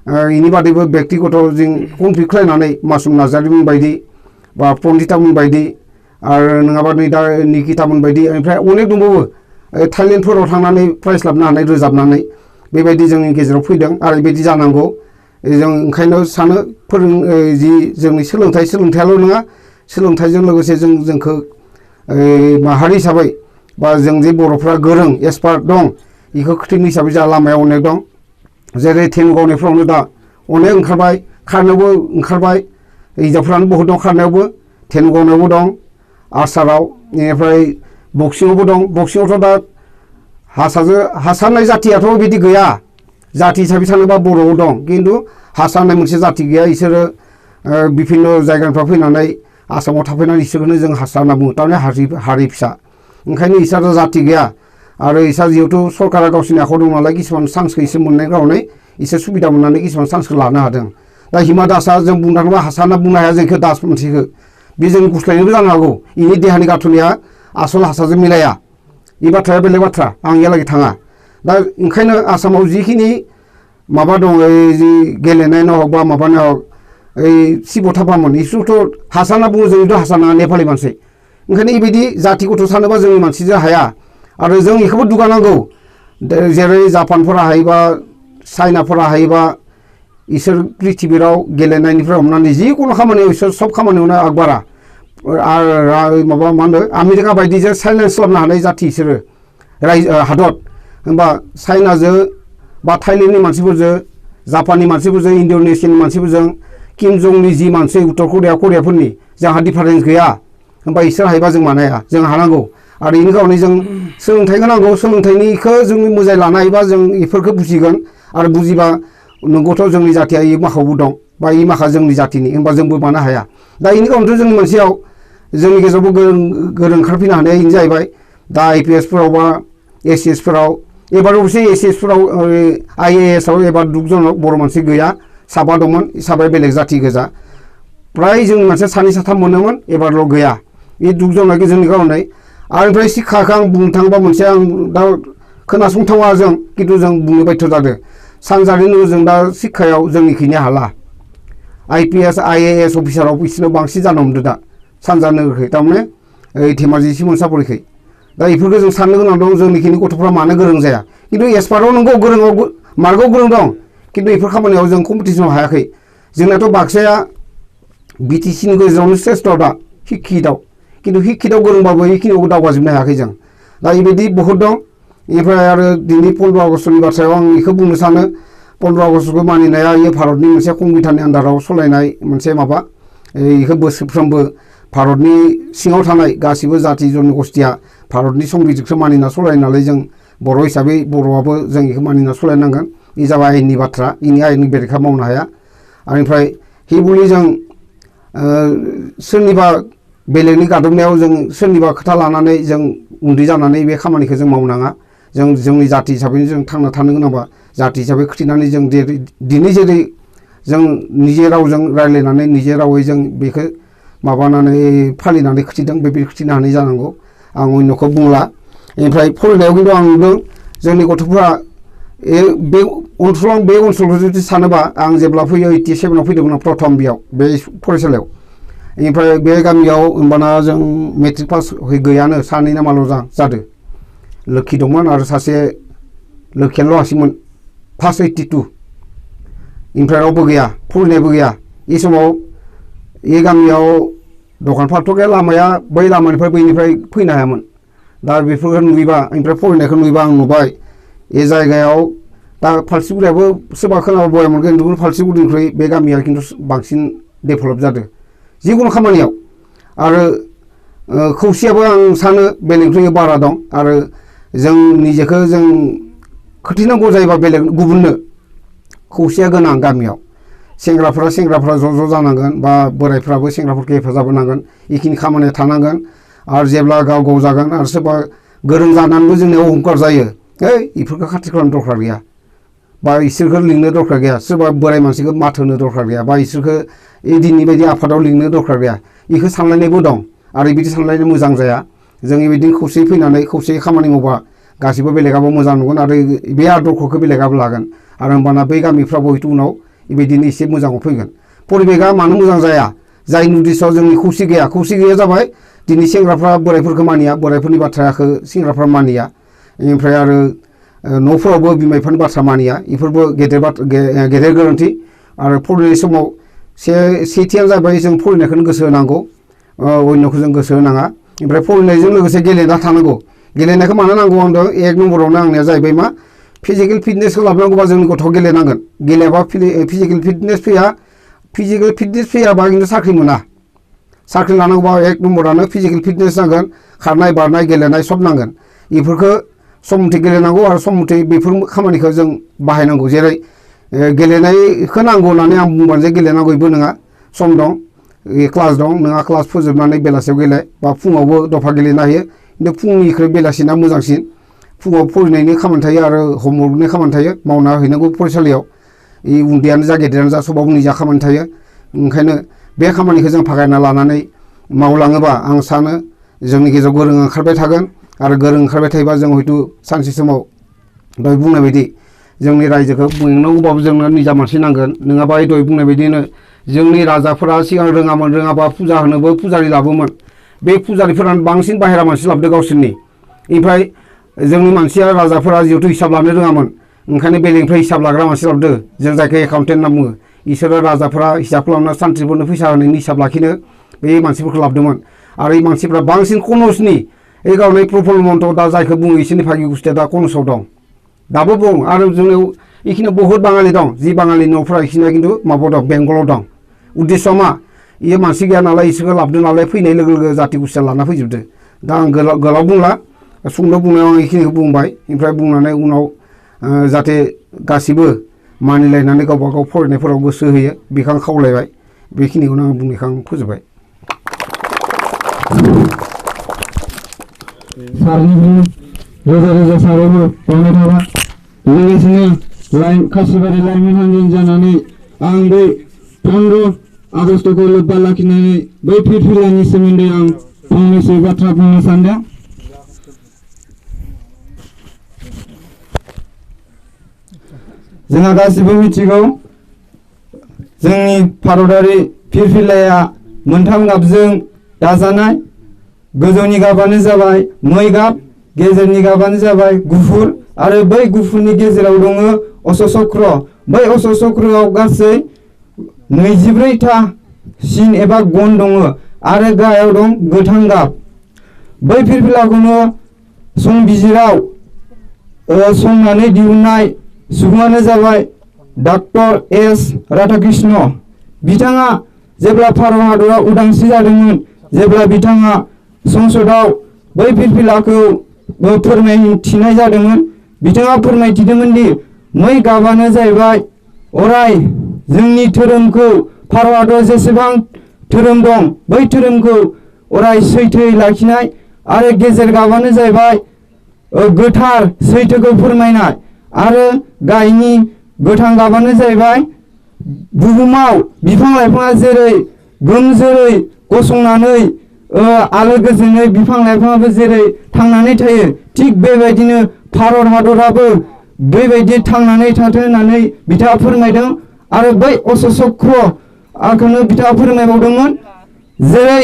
बेनि बादैबो बेक्तिगत जों कमप्लिट खालायनानै मासुम नार्जारिमोन बायदि बा पन्डितामोन बायदि आरो नङाबा नै दा निकितामोन बायदि ओमफ्राय अनेक दंबावो थाइलेण्डफोराव थांनानै प्राइज लाबोनो हानाय रोजाबनानै बेबायदि जोंनि गेजेराव फैदों आरो बेबायदि जानांगौ जों ओंखायनो सानो जि जोंनि सोलोंथायाल' नङा सोलोंथाइजों लोगोसे जोंखौ माहारि हिसाबै बा जों जे बर'फ्रा गोरों एक्सपार्ट दं बेखौ खोथायनो हिसाबै जोंहा लामायाव अनेक दं जेरै धेनु गावनायफ्रावनो दा अनेक ओंखारबाय खारनायावबो ओंखारबाय हिन्जावफ्रानो बहुद दं खारनायावबो धेनु गावनायावबो दं आर्चाराव बेनिफ्राय बक्सिङावबो दं बक्सिङावथ' दा हासारनाय जाथियाथ' बिदि गैया जाति हिसाबै सानोबा बर'आव दं खिन्थु हासारनाय मोनसे जाति गैया इसोरो बिभिन्न जायगानिफ्राय फैनानै आसामाव थाफैनानै इसोरखौनो जों हारसा होनना बुङो थारमाने हारि फिसा ओंखायनो इसोरा जाति गैया आरो इसोर जिहेतु सरकारा गावसोरनि आखायाव दं नालाय किसुमान चान्सखौ इसोर मोननाय गावनै इसोर सुबिदा मोननानै किसुमान चान्सखौ लानो हादों दा हिमा दासआ जों बुंनो थाङोबा हासार होनना बुंनो हाया जोंखौ दास मोनसेखौ बे जों गुस्लायनोबो जानो हागौ इनि देहानि गाथुनिया आसल हासारजों मिलाया बे बाथ्राया बेलेग बाथ्रा आं इयालागै थाङा दा ओंखायनो आसामाव जिखिनि माबा दं जि गेलेनायानो हक बा माबानो हक शिब थापामोन इसोरथ' हासार होनना बुङो जोंथ' हासार नङा नेपालि मानसि ओंखायनो बेबायदि जाति गथ' सानोबा जोंनि मानसिजों हाया आरो जों बेखौबो दुगानांगौ जेरै जापानफोरा हायोबा चाइनाफोरा हायोबा इसोर पृथिबियाव गेलेनायनिफ्राय हमनानै जिखुनु खामानियाव इसोर सब खामानियावनो आगबारा आरो माबा मा होनो आमेरिका बायदिजों साइलेन्स खालामनो हानाय जाति इसोरो हादर होमबा चाइनाजों बा थाइलेण्डनि मानसिफोरजों जापाननि मानसिफोरजों इण्ड'नेसियानि मानसिफोरजों किम जंनि जि मानसि उत्तर करियाफोरनि जोंहा डिफारेन्स गैया होमबा इसोर हायोबा जों मानो हाया जों हानांगौ आरो बेनि गावनो जों सोलोंथाइखौ नांगौ सोलोंथाइनिखौ जों मोजाङै लानो हायोबा जों बेफोरखौ बुजिगोन आरो बुजिबा नंगौथ' जोंनि जातिया इ माखायावबो दं बा इ माखा जोंनि जातिनि होमबा जोंबो मानो हाया दा बेनि गावनोथ' जोंनि मोनसेयाव जोंनि गेजेरावबो गोरों ओंखारफैनो हानाया बेनो जाहैबाय दा IPS फोराव बा ACS फोराव एबार अबसे ACS फोराव IAS आव एबार 2 जन बर' मानसि गैया 7 दंमोन 7 बेलेग जाति गोजा प्राय जोंनि मानसिया 2 3 मोनोमोन एबारल' गैया बे 2 जना जोंनि गावनाय आरो ओमफ्राय शिक्षाखौ आं बुंनो थाङोबा मोनसे आं दा खोनासंथावा जों खिन्थु जों बुंनो बायध' जादों सानजारिनो जों दा शिक्षायाव जोंनिखैनो हाला IPS IAS अफिसाराव बिसोरनो बांसिन जानो हमदों दा सानजा नोगोरखै थारमाने धेमाजि सिमोनसापुरिखै दा बेफोरखौ जों साननो गोनां दं जोंनिखिनि गथ'फ्रा मानो गोरों जाया खिन्थु एक्सपार्टआव नंगौ गोरोङाव मार्कआव गोरों दं खिन्थु बेफोर खामानियाव जों कम्पिटिसनाव हायाखै जोंनाथ' बाक्साया BTC नि गेजेरावनो श्रेष्ठ दा शिक्षितआव खिन्थु शिक्षितआव गोरोंबाबो बेखिनियावबो दावगाजोबनो हायाखै जों दा बेबायदि बहुद दं बेनिफ्राय आरो दिनै 15 आगष्टनि बाथ्रायाव आं बेखौ बुंनो सानो 15 आगष्टखौ मानिनाया बेयो भारतनि मोनसे संबिधाननि आन्दाराव सालायनाय मोनसे माबा बेखौ बोसोरफ्रोमबो भारतनि सिङाव थानाय गासिबो जाति जनगोष्ठिया भारतनि संबिधानखौ मानिना सालायो नालाय जों बर' हिसाबै बर'आबो जों बेखौ मानिना सालायनांगोन बे जाबाय आयेननि बाथ्रा बेनि आयेननि बेरेखा मावनो हाया आरो हेबुलि जों सोरनिबा बेलेगनि गादबनायाव जों सोरनिबा खोथा लानानै जों उन्दै जानानै बे खामानिखौ जों मावनाङा जों जोंनि जाति हिसाबै जों थांना थानो गोनांबा जाति हिसाबै खिथिनानै जों दिनै जेरै जों निजे रावजों रायज्लायनानै निजे रावै जों बेखौ माबानानै फालिनानै खिथिदों बेबायदि खिथिनो हानाय जानांगौ आं अन्यखौ बुंला ओमफ्राय फरायनायाव खिन्थु आं नुदों जोंनि गथ'फ्रा बे ओनसोलखौ जुदि सानोबा आं जेब्ला फैयो 87 फैदोंमोन प्रथम बेयाव बे फरायसालियाव ओमफ्राय बे गामियाव होमबाना जों मेट्रिक पास गैयानो 2 ना माल' जादों लोखि दंमोन आरो सासे लोखियाल' हासिमोन फार्स्ट 82 ओमफ्राय रावबो गैया फरायनायबो गैया बे समाव बे गामियाव दखानफोराथ' गैया लामाया बै लामानिफ्राय बैनिफ्राय फैनो हायामोन दा बेफोरखौ नुयोबा ओमफ्राय फरायनायखौ नुयोबा आं नुबाय बे जायगायाव दा फाल्सिगुरियाबो सोरबा खोनाबा बया मोनगोन खिन्थु फाल्सिगुरिनिख्रुइ बे गामिया खिन्थु बांसिन डेभेलप जादों जिखुनु खामानियाव आरो खौसेयाबो आं सानो बेलेगनिख्रुइ बारा दं आरो जों निजेखौ जों खोथिनांगौ जायोबा बेलेग गुबुननो खौसेया गोनां गामियाव सेंग्राफ्रा ज' जानांगोन बा बोरायफ्राबो सेंग्राफोरखौ हेफाजाब होनांगोन बेखिनि खामानिया थानांगोन आरो जेब्ला गाव जागोन आरो सोरबा गोरों जानानैबो जोंनियाव अहंकार जायो बेफोरखौ खाथि खालामनो दरकार गैया बा इसोरखौ लिंनो दरकार गैया सोरबा बोराय मानसिखौ माथो होनो दरकार गैया बा इसोरखौ दिननि बायदि आफादाव लिंनो दरकार गैया बेखौ सानलायनायबो दं आरो बिदि सानलायनो मोजां जाया जों बेबायदि खौसेयै फैनानै खौसेयै खामानि मावबा गासिबो बेलेगाबो मोजां नुगोन आरो बे आदर्शखौ बेलेगाबो लागोन आरो होमबाना बै गामिफ्राबो हयथ' उनाव बेबायदिनो एसे मोजाङाव फैगोन परिबेगा मानो मोजां जाया जाय उद्देश्यआव जोंनि खौसे गैया जाबाय दिनै सेंग्राफ्रा बोराइफोरखौ मानिया बोराइफोरनि बाथ्राखौ सेंग्राफ्रा मानिया ओमफ्राय आरो न'फोरावबो बिमा बिफानि बाथ्रा मानिया बेफोरबो गेदेर गोरोन्थि आरो फरायनाय समाव सेथियानो जाबाय जों फरायनायखौनो गोसो होनांगौ अन्यखौ जों गोसो होनाङा ओमफ्राय फरायनायजों लोगोसे गेलेना थानांगौ गेलेनायखौ मानो नांगौ होनदों एक नम्बरावनो आंनिया जाहैबाय मा फिजिकेल फिटनेसखौ लाबोनांगौबा जोंनि गथ' गेलेनांगोन गेलेयाबा फिजिकेल फिटनेस फैयाबा खिन्थु साख्रि मोना साख्रि लानांगौबा एक नम्बरानो फिजिकेल फिटनेस नांगोन खारनाय बारनाय गेलेनाय सब नांगोन बेफोरखौ सम मथे गेलेनांगौ आरो सम मथे बेफोर खामानिखौ जों बाहायनांगौ जेरै गेलेनायखौ नांगौ होननानै आं बुंबानो जे गेलेनांगौ बेबो नङा सम दं क्लास दं नोंहा क्लास फोजोबनानै बेलासियाव गेले बा फुङावबो दफा गेलेनो हायो खिन्थु फुंनिख्रुइ बेलासिना मोजांसिन फुङाव फरायनायनि खामानि थायो आरो हमवर्कनि खामानि थायो मावना हैनांगौ फरायसालियाव उन्दैयानो जा गेदेरानो जा सबाव निजा खामानि थायो ओंखायनो बे खामानिखौ जों फागायना लानानै मावलाङोबा आं सानो जोंनि गेजेराव गोरों ओंखारबाय थागोन आरो गोरों ओंखारबाय थायोबा जों हयथ' सानसे समाव दहाय बुंनाय बायदि जोंनि रायजोखौ बुंनांगौबाबो जोंनो निजा मानसि नांगोन नङाबा दहाय बुंनाय बायदिनो जोंनि राजाफोरा सिगां रोङाबा फुजा होनोबो फुजारि लाबोमोन बे फुजारिफोरानो बांसिन बाहेरा मानसि लाबोदो गावसोरनि ओमफ्राय जोंनि मानसिया राजाफोरा जिहेथु हिसाब लानो रोङामोन ओंखायनो बेलेगनिफ्राय हिसाब लाग्रा मानसि लाबोदो जों जायखौ एकाउन्टेन्ट होनना बुङो इसोरो राजाफोरा हिसाब खालामना सान्थ्रिफोरनो फैसा होनायनि हिसाब लाखिनो बे मानसिफोरखौ लाबोदोंमोन आरो बे मानसिफ्रा बांसिन कनौसनि गावनि प्रफुल्ल मन्त्र दा जायखौ बुङो इसोरनि भागि गुस्थिया दा कनौसआव दं दाबो बुं आरो जोंनियाव बेखिनियाव बहुत बाङालि दं जि बाङालि न'फ्रा बेखिनिया खिन्थु माबायाव दं बेंगलाव दं उद्देश्यआ मा इयो मानसि गैया नालाय इसोरखौ लाबोदों नालाय फैनाय लोगो लोगो जाथि गुस्थिया लाना फैजोबदो दा आं गोलाव बुंला सुंद' बुंनायाव आं बेखिनिखौ बुंबाय ओमफ्राय बुंनानै उनाव जाहाथे गासिबो मानिलायनानै गावबा गाव फरायनायफोराव गोसो होयो बेखौ आं खावलायबाय बेखिनिखौनो आं बुंनायखौ आं फोजोबबाय रोजा रोजा साबायखर बावनाय थाबाय लोगोसेनो खासिबारि लाइमोन हान्जा जानानै आं बै 15 आगष्टखौ लोब्बा लाखिनानै बै फिरफिलानि सोमोन्दै आं फंनैसो बाथ्रा बुंनो सानदों जोंहा गासिबो मिथिगौ जोंनि भारतारि फिरफिलाया मोनथाम गाबजों दाजानाय गोजौनि गाबानो जाबाय मै गाब गेजेरनि गाबानो जाबाय गुफुर आरो बै गुफुरनि गेजेराव दङ अश'चक्र बै अश'चक्रआव गासै 24था सिन एबा गन दङ आरो गाहायाव दं गोथां गाब बै फिरफिलाखौनो संबिजिराव संनानै दिहुननाय सुबुङानो जाबाय डक्टर एस राधाकृष्ण बिथाङा जेब्ला भारत हादरा उदांस्रि जादोंमोन जेब्ला बिथाङा संसदआव बै फिरफिलाखौ फोरमायथिनाय जादोंमोन बिथाङा फोरमायथिदोंमोन दि मै गाबानो जाहैबाय अराय जोंनि धोरोमखौ भारत हादराव जेसेबां धोरोम दं बै धोरोमखौ अराय सैथोयै लाखिनाय आरो गेजेर गाबानो जाहैबाय गोथार सैथोखौ फोरमायनाय आरो गाहायनि गोथां गाबानो जाहैबाय बुहुमाव बिफां लाइफाङा जेरै गोमजोरै गसंनानै आलो गोजोनै बिफां लाइफाङाबो जेरै थांनानै थायो थिग बेबायदिनो भारत हादराबो बेबायदि थांनानै थाथों होननानै बिथाङा फोरमायदों आरो बै अश'चक्रखौनो बिथाङा फोरमायबावदोंमोन जेरै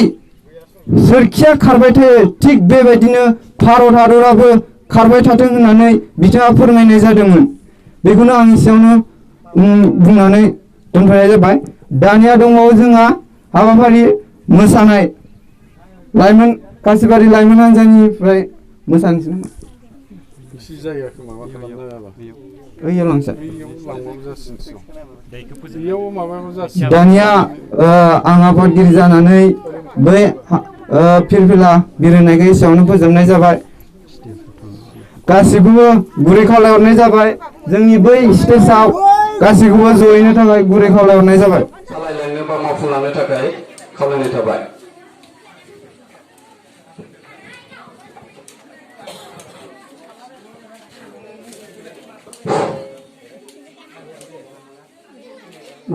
सोरखिया खारबाय थायो थिग बेबायदिनो भारत हादराबो खारबाय थाथों होननानै बिथाङा फोरमायनाय जादोंमोन बेखौनो आं एसेयावनो बुंनानै दोनथ'नाय जाबाय दानिया दंबावो जोंहा हाबाफारि मोसानाय लाइमोन खासिबारि लाइमोन हान्जानिफ्राय मोसानोसै एसे जायगाखौ माबा खालामनो हाबा ओइयाव लांसै लांबाबो जासिनसै दानिया आं आफादगिरि जानानै बै फिरफिला बिरहोनायखौ एसेयावनो फोजोबनाय जाबाय गासिखौबो गुरै खावलायहरनाय जाबाय जोंनि बै स्टेजआव गासिखौबो जयैनो थाखाय गुरै खावलायहरनाय जाबाय सालायलांनो बा मावफुंलांनो थाखाय खावलायनाय थाबाय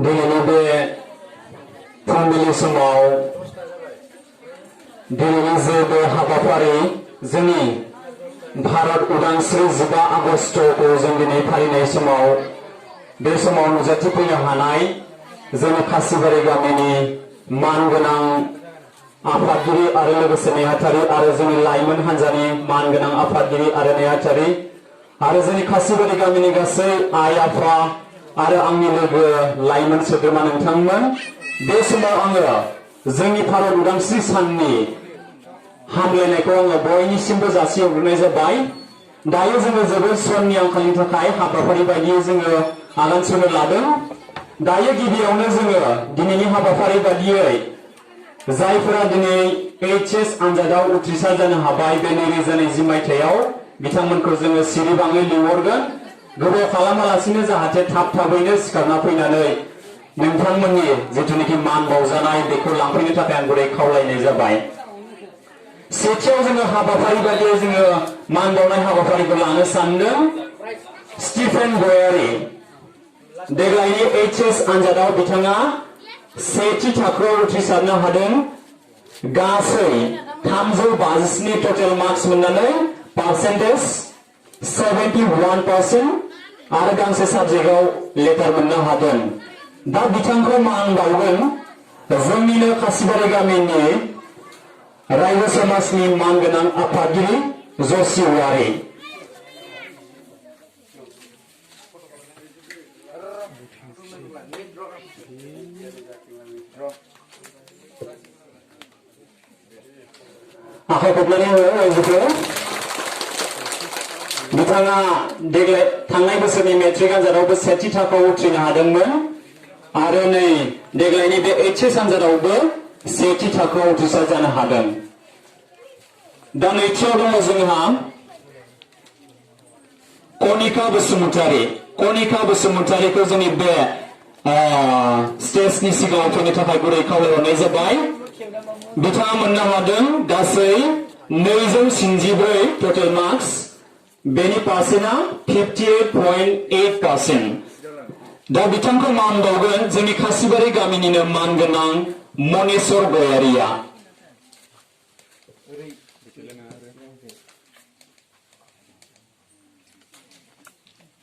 दिनैनि बे फुंबिलि समाव दिनैनि जे बे हाबाफारि जोंनि भारत उदांस्रि 15 आगष्टखौ जों दिनै फालिनाय समाव बे समाव नुजाथिफैनो हानाय जोंनि खासिबारि गामिनि मानगोनां आफादगिरि आरो लोगोसे नेहाथारि आरो जोंनि लाइमोन हान्जानि मानगोनां आफादगिरि आरो नेहाथारि आरो जोंनि खासिबारि गामिनि गासै आइ आफा आरो आंनि लोगो लाइमोन सोद्रोमा नोंथांमोन बे समाव आङो जोंनि भारत उदांस्रि साननि हामलायनायखौ आङो बयनिसिमबो जासिहरग्रोनाय जाबाय। दायो जोङो जोबोद समनि आंखालनि थाखाय हाबाफारि बायदियै जोङो आगान सुरनो लादों। दायो गिबियावनो जोङो दिनैनि हाबाफारि बायदियै जायफोरा दिनै HS आनजादाव उथ्रिसार जानो हाबाय बे 2020 मायथाइयाव बिथांमोनखौ जोङो सिरिबाङै लिंहरगोन। गोबाव खालामालासिनो जाहाथे थाब थाबैनो सिखारना फैनानै नोंथांमोननि जिथुनिखि मान बावजानाय बेखौ लांफैनो थाखाय आं गुरै खावलायनाय जाबाय। सेथियाव जोङो हाबाफारि बायदियै जोङो मान बावनाय हाबाफारिखौ लानो सानदों। स्टिफेन गयारी देग्लायनि HS आनजादाव बिथाङा सेथि थाखोआव उथ्रिसारनो हादों। गासै 357 टटेल मार्क्स मोननानै पार्सेन्टेज 71% आरो गांसे साबजेक्टआव लेटार मोननो हादों। दा बिथांखौ मान बावगोन जोंनिनो खासिबारि गामिनि रायजो समाजनि मानगोनां आफादगिरि जसि औवारी। आखाइ खबनानै हो रायजोखौ। बिथाङा देग्लाय थांनाय बोसोरनि मेट्रिक आनजादावबो सेथि थाखोआव उथ्रिनो हादोंमोन आरो नै देग्लायनि बे HS आनजादावबो सेथि थाखोआव उथ्रिसार जानो हादों। दा नैथियाव दङ जोंहा कनिका बसुमतारी। कनिका बसुमतारीखौ जोंनि बे स्टेजनि सिगाङाव फैनो थाखाय गुरै खावलायहरनाय जाबाय। बिथाङा मोननो हादों गासै 294 टटेल मार्क्स। बेनि पार्सेन्टआ 58.8%। दा बिथांखौ मान बावगोन जोंनि खासिबारि गामिनिनो मानगोनां मनेश्वर गयारीया।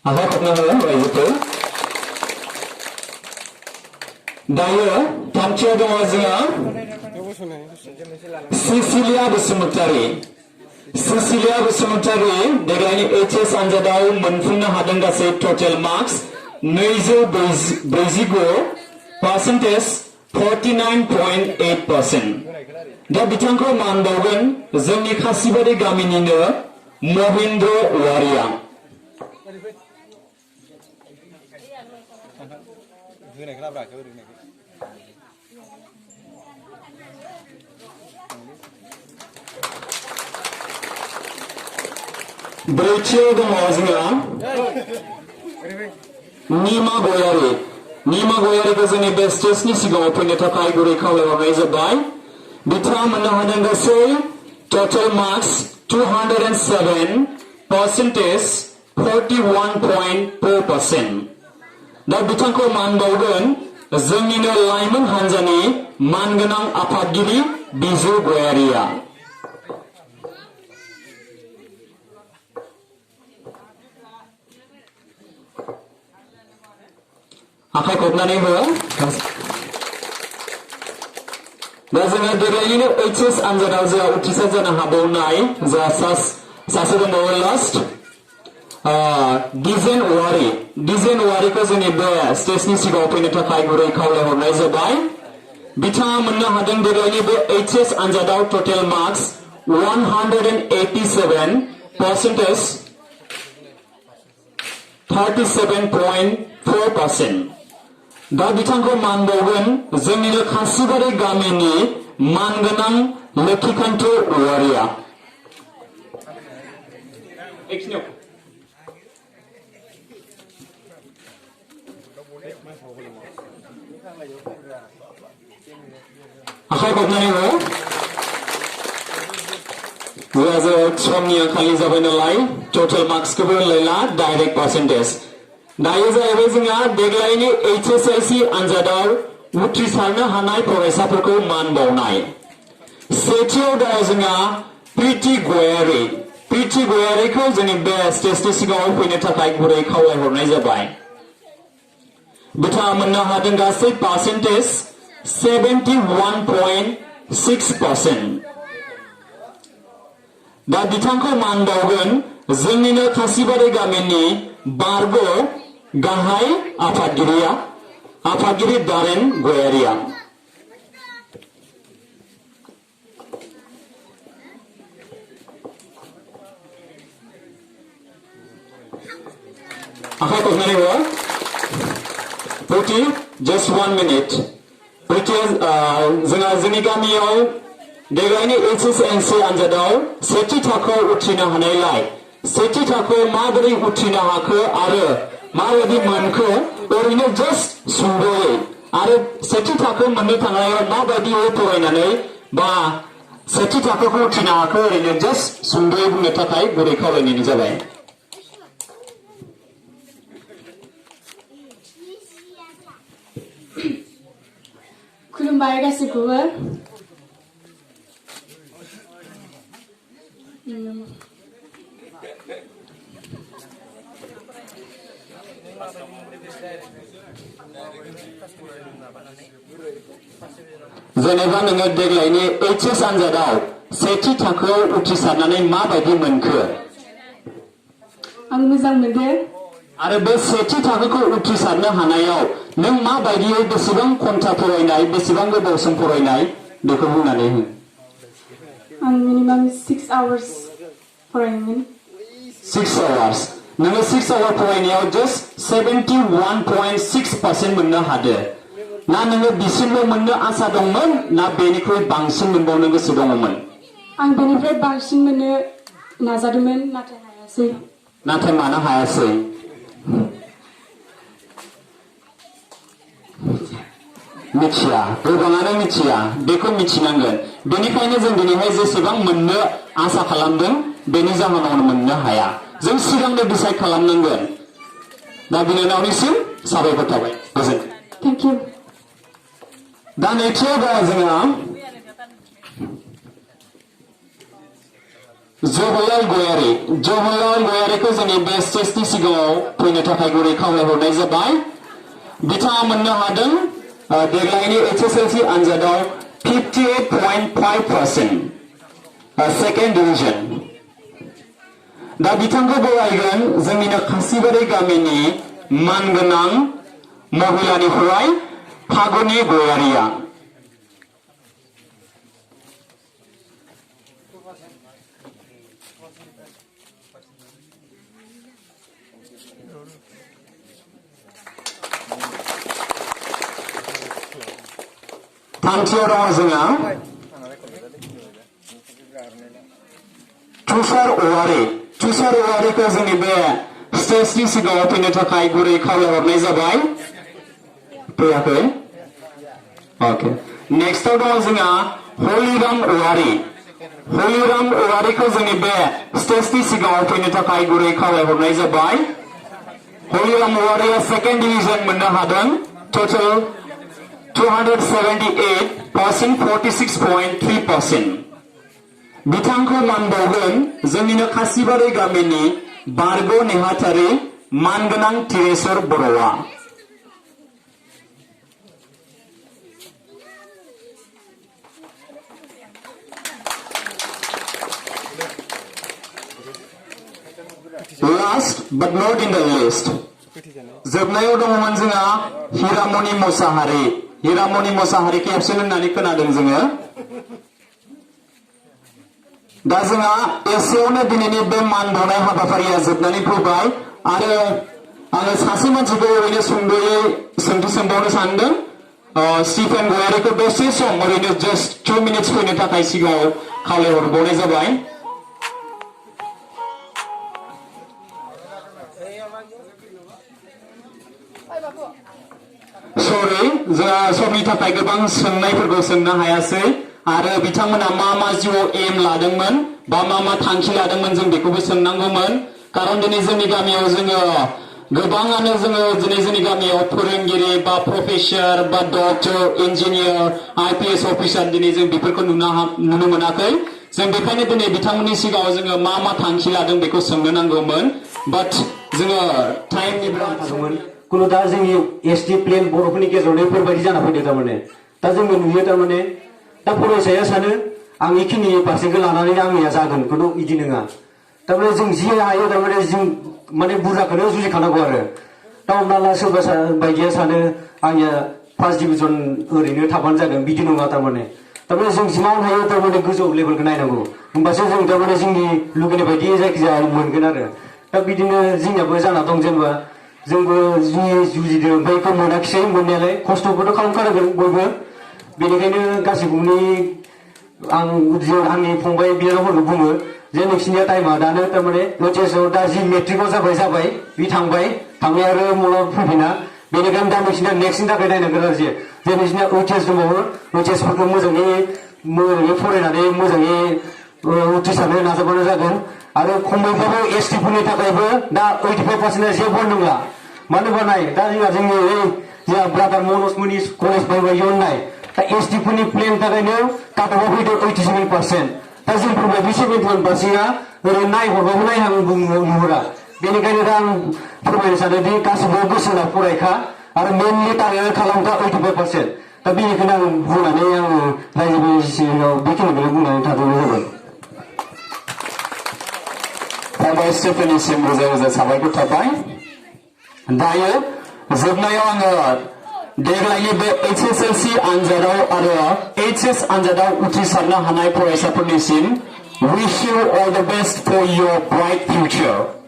आखाइ खबना हो रायजोखौ। दायो थामथियाव दङ जोंहा सिसिलिया बसुमतारी। सिसिलिया बसुमतारी देग्लायनि HS आनजादाव मोनफुंनो हादों गासै टटेल मार्क्स 249 पार्सेन्टेज 49.8%। दा बिथांखौ मान बावगोन जोंनि खासिबारि गामिनिनो महेन्द्र औवारीया। ब्रैथियाव दङ जोंहा निमा गयारी। निमा गयारीखौ जोंनि बे स्टेजनि सिगाङाव फैनो थाखाय गुरै खावलायहरनाय जाबाय। बिथाङा मोननो हादों गासै टटेल मार्क्स 207 पार्सेन्टेज 41.4%। दा बिथांखौ मान बावगोन जोंनिनो लाइमोन हान्जानि मानगोनां आफादगिरि बिजु गयारीया। आखाइ खबनानै हो। दा जोङो देग्लायनिनो HS आनजादाव जोंहा उथ्रिसार जानो हाबावनाय जोंहा सासे दंबावो लास्ट दिजेन औवारी। दिजेन औवारीखौ जोंनि बे स्टेजनि सिगाङाव फैनो थाखाय गुरै खावलायहरनाय जाबाय। बिथाङा मोननो हादों देग्लायनि बे HS आनजादाव टटेल मार्क्स 187 पार्सेन्टेज 37.4%। दा बिथांखौ मान बावगोन जोंनिनो खासिबारि गामिनि मानगोनां लोखिकान्त औवारीया। आखाइ खबनानै हो। जोंहा समनि आंखालनि जाबाय नालाय टटेल मार्क्सखौबो होनलायला डाइरेक्ट पार्सेन्टेज। दायो जाहैबाय जोंहा देग्लायनि HSLC आनजादाव उथ्रिसारनो हानाय फरायसाफोरखौ मान बावनाय। सेथियाव दङ जोंहा प्रीति गयारी। प्रीति गयारीखौ जोंनि बे स्टेजनि सिगाङाव फैनो थाखाय गुरै खावलायहरनाय जाबाय। बिथाङा मोननो हादों गासै पार्सेन्टेज 71.8 6%. दा बिथांखौ मान बावगोन जोंनिनो खासिबारि गामिनि बारग' गाहाय आफादगिरि दारेन गयारिया। आखाइ खबनानै हो। Putty, just 1 minute. जोंहा जोंनि गामियाव देग्लायनि HSNC आनजादाव सेथि थाखोआव उथ्रिनो हानायलाय सेथि थाखोआव माबोरै उथ्रिनो हाखो आरो माबायदि मोनखो ओरैनो जास्ट सुंद'यै आरो सेथि थाखो मोननो थांनायाव माबायदियै फरायनानै बा सेथि थाखोखौ उथ्रिनो हाखो ओरैनो जास्ट सुंद'यै बुंनो थाखाय गुरै खावलायनाय जाबाय। खुलुमबाय गासिबखौबो। जेनेबा नोङो देग्लायनि HS आनजादाव सेथि थाखोआव उथ्रिसारनानै माबायदि मोनखो? आं मोजां मोनदों। आरो बे सेथि थाखोखौ उथ्रिसारनो हानायाव नों माबायदियै बेसेबां घन्टा फरायनाय बेसेबां गोबाव सम फरायनाय बेखौ बुंनानै हो। आं मिनिमाम 6 hours फरायोमोन। 6 hours। नोङो 6 hour फरायनायाव जास्ट 71.6% मोननो हादो। ना नोङो बिसिमल' मोननो आसा दंमोन ना बेनिख्रुइ बांसिन मोनबावनो गोसो दङमोन? आं बेनिफ्राय बांसिन मोननो नाजादोंमोन नाथाय हायासै। नाथाय मानो हायासै? मिथिया, गोबाङानो मिथिया, बेखौ मिथिनांगोन। बेनिखायनो जों दिनैहाय जेसेबां मोननो आसा खालामदों बेनि जाहोनावनो मोननो हाया। जों सिगांनो डिसाइड खालामनांगोन। दा बिनानावनिसिम साबायखर थाबाय। गोजोन्थों। Thank you. दा नैथियाव दङ जोंहा जवाहरलाल गयारी। जवाहरलाल गयारीखौ जोंनि बे स्टेजनि सिगाङाव फैनो थाखाय गुरै खावलायहरनाय जाबाय। बिथाङा मोननो हादों देग्लायनि HSLC आनजादाव 58.5% सेकेन्ड डिभिजन। दा बिथांखौ बरायगोन जोंनिनो खासिबारि गामिनि मानगोनां महिलानिफ्राय फागुनि गयारिया। थामथियाव दङ जोंहा तुषार औवारी। तुषार औवारीखौ जोंनि बे स्टेजनि सिगाङाव फैनो थाखाय गुरै खावलायहरनाय जाबाय। फैयाखै? अके। नेक्स्टआव दङ जोंहा हलिराम औवारी। हलिराम औवारीखौ जोंनि बे स्टेजनि सिगाङाव फैनो थाखाय गुरै खावलायहरनाय जाबाय। हलिराम औवारीया सेकेन्ड डिभिजन मोननो हादों। टोटल 278% 46.3%। बिथांखौ मान बावगोन जोंनिनो खासिबारि गामिनि बारग' नेहाथारि मानगोनां थिरेश्वर बर'आ। Last but not in the list जोबनायाव दङमोन जोंहा हिरामणि मोसाहारी। हिरामणि मोसाहारीखौ एबसेन्ट होननानै खोनादों जोङो। दा जोंहा एसेयावनो दिनैनि बे मान बावनाय हाबाफारिया जोबनानै फैबाय आरो आङो सासे मानसिखौ ओरैनो सुंद'यै सोंथि सोंबावनो सानदों। स्टिफेन गयारीखौ दसे सम ओरैनो जास्ट 2 minutes फैनो थाखाय सिगाङाव खावलायहरबावनाय जाबाय। सरि जोंहा समनि थाखाय गोबां सोंनायफोरखौ सोंनो हायासै आरो बिथांमोना मा जिउआव एम लादोंमोन बा मा थांखि लादोंमोन जों बेखौबो सोंनांगौमोन। कारन दिनै जोंनि गामियाव जोङो गोबाङानो जोङो दिनै जोंनि गामियाव फोरोंगिरि बा प्रफेसर बा डक्टर इन्जिनियार IPS अफिसार दिनै जों बेफोरखौ नुनो मोनाखै। जों बेखायनो दिनै बिथांमोननि सिगाङाव जोङो मा थांखि लादों बेखौ सोंनो नांगौमोन। बाट जोङो टाइमनि बिराद दंमोन। कुनु दा जोंनि SD प्लेन बर'फोरनि गेजेराव बेफोरबायदि जाना फैदों। थारमाने दा जोंबो नुयो थारमाने दा फरायसाया सानो आं इखिनि पारसेन्टखौ लानानै आंनिया जागोन खिन्थु इदि नङा थारमाने जों जि हायो थारमाने जों माने बुरजाखौनो जुजिखानांगौ आरो दा हमना ला सोरबा बायदिया सानो आंनिया फार्स्ट डिभिजन ओरैनो थाबानो जागोन बिदि नङा थारमाने जों जिमान हायो थारमाने गोजौ लेभेलखौ नायनांगौ होमबासो जों थारमाने जोंनि लुगैनाय बायदि जायखिजाया मोनगोन आरो दा बिदिनो जोंनियाबो जाना दं जेनेबा जोंबो जि जुजिदों ओमफ्राय बेखौ मोनाखिसै मोननायालाय खस्थ'खौथ' खालामखानांगोन बयबो बेनिखायनो गासैखौनि आंनि फंबाय बिनानावफोरखौ बुङो जे नोंसिनिया टाइमा दानो थारमाने ओइचएसआव दा जि मेट्रिकआव जाबाय बे थांनाय आरो मलाव फैफिना बेनिखायनो दा नोंसिना नेक्स्टनि थाखाय नायनांगोन आरो जे नोंसिना ओइचएस दंबावो ओइचएसफोरखौ मोजाङै फरायनानै मोजाङै उथ्रिसारनो नाजाबानो जागोन आरो खमैबाबो एसटिफोरनि थाखायबो दा 85% जेबो नङा मानो होनबा नाय दा जोंहा ब्रादार मनज मोननि कलेज बायबाय नाय दा एसटिफोरनि प्लेन थाखायनो काटअफआ फैदों 87% दा जोंफोरबायदि 71%आ ओरै नायहरबाबो नायहां नुहुरा बेनिखायनो दा आं फोरमायनो सानोदि गासिबो गोसोना फरायखा आरो मेनलि टारगेट खालामखा 85% दा बेनिखायनो आं बुंनानै आङो रायजोनि सिगाङाव बेखिनिखौनो बुंनानै थादोंमोन जाबाय फंबाय स्टेफेनिसिम रोजा रोजा साबायखर थाबाय दायो जोबनायाव आङो देग्लायनि बे HSLC आनजादाव आरो HS आनजादाव उथ्रिसारनो हानाय फरायसाफोरनिसिम wish you all the best for your bright future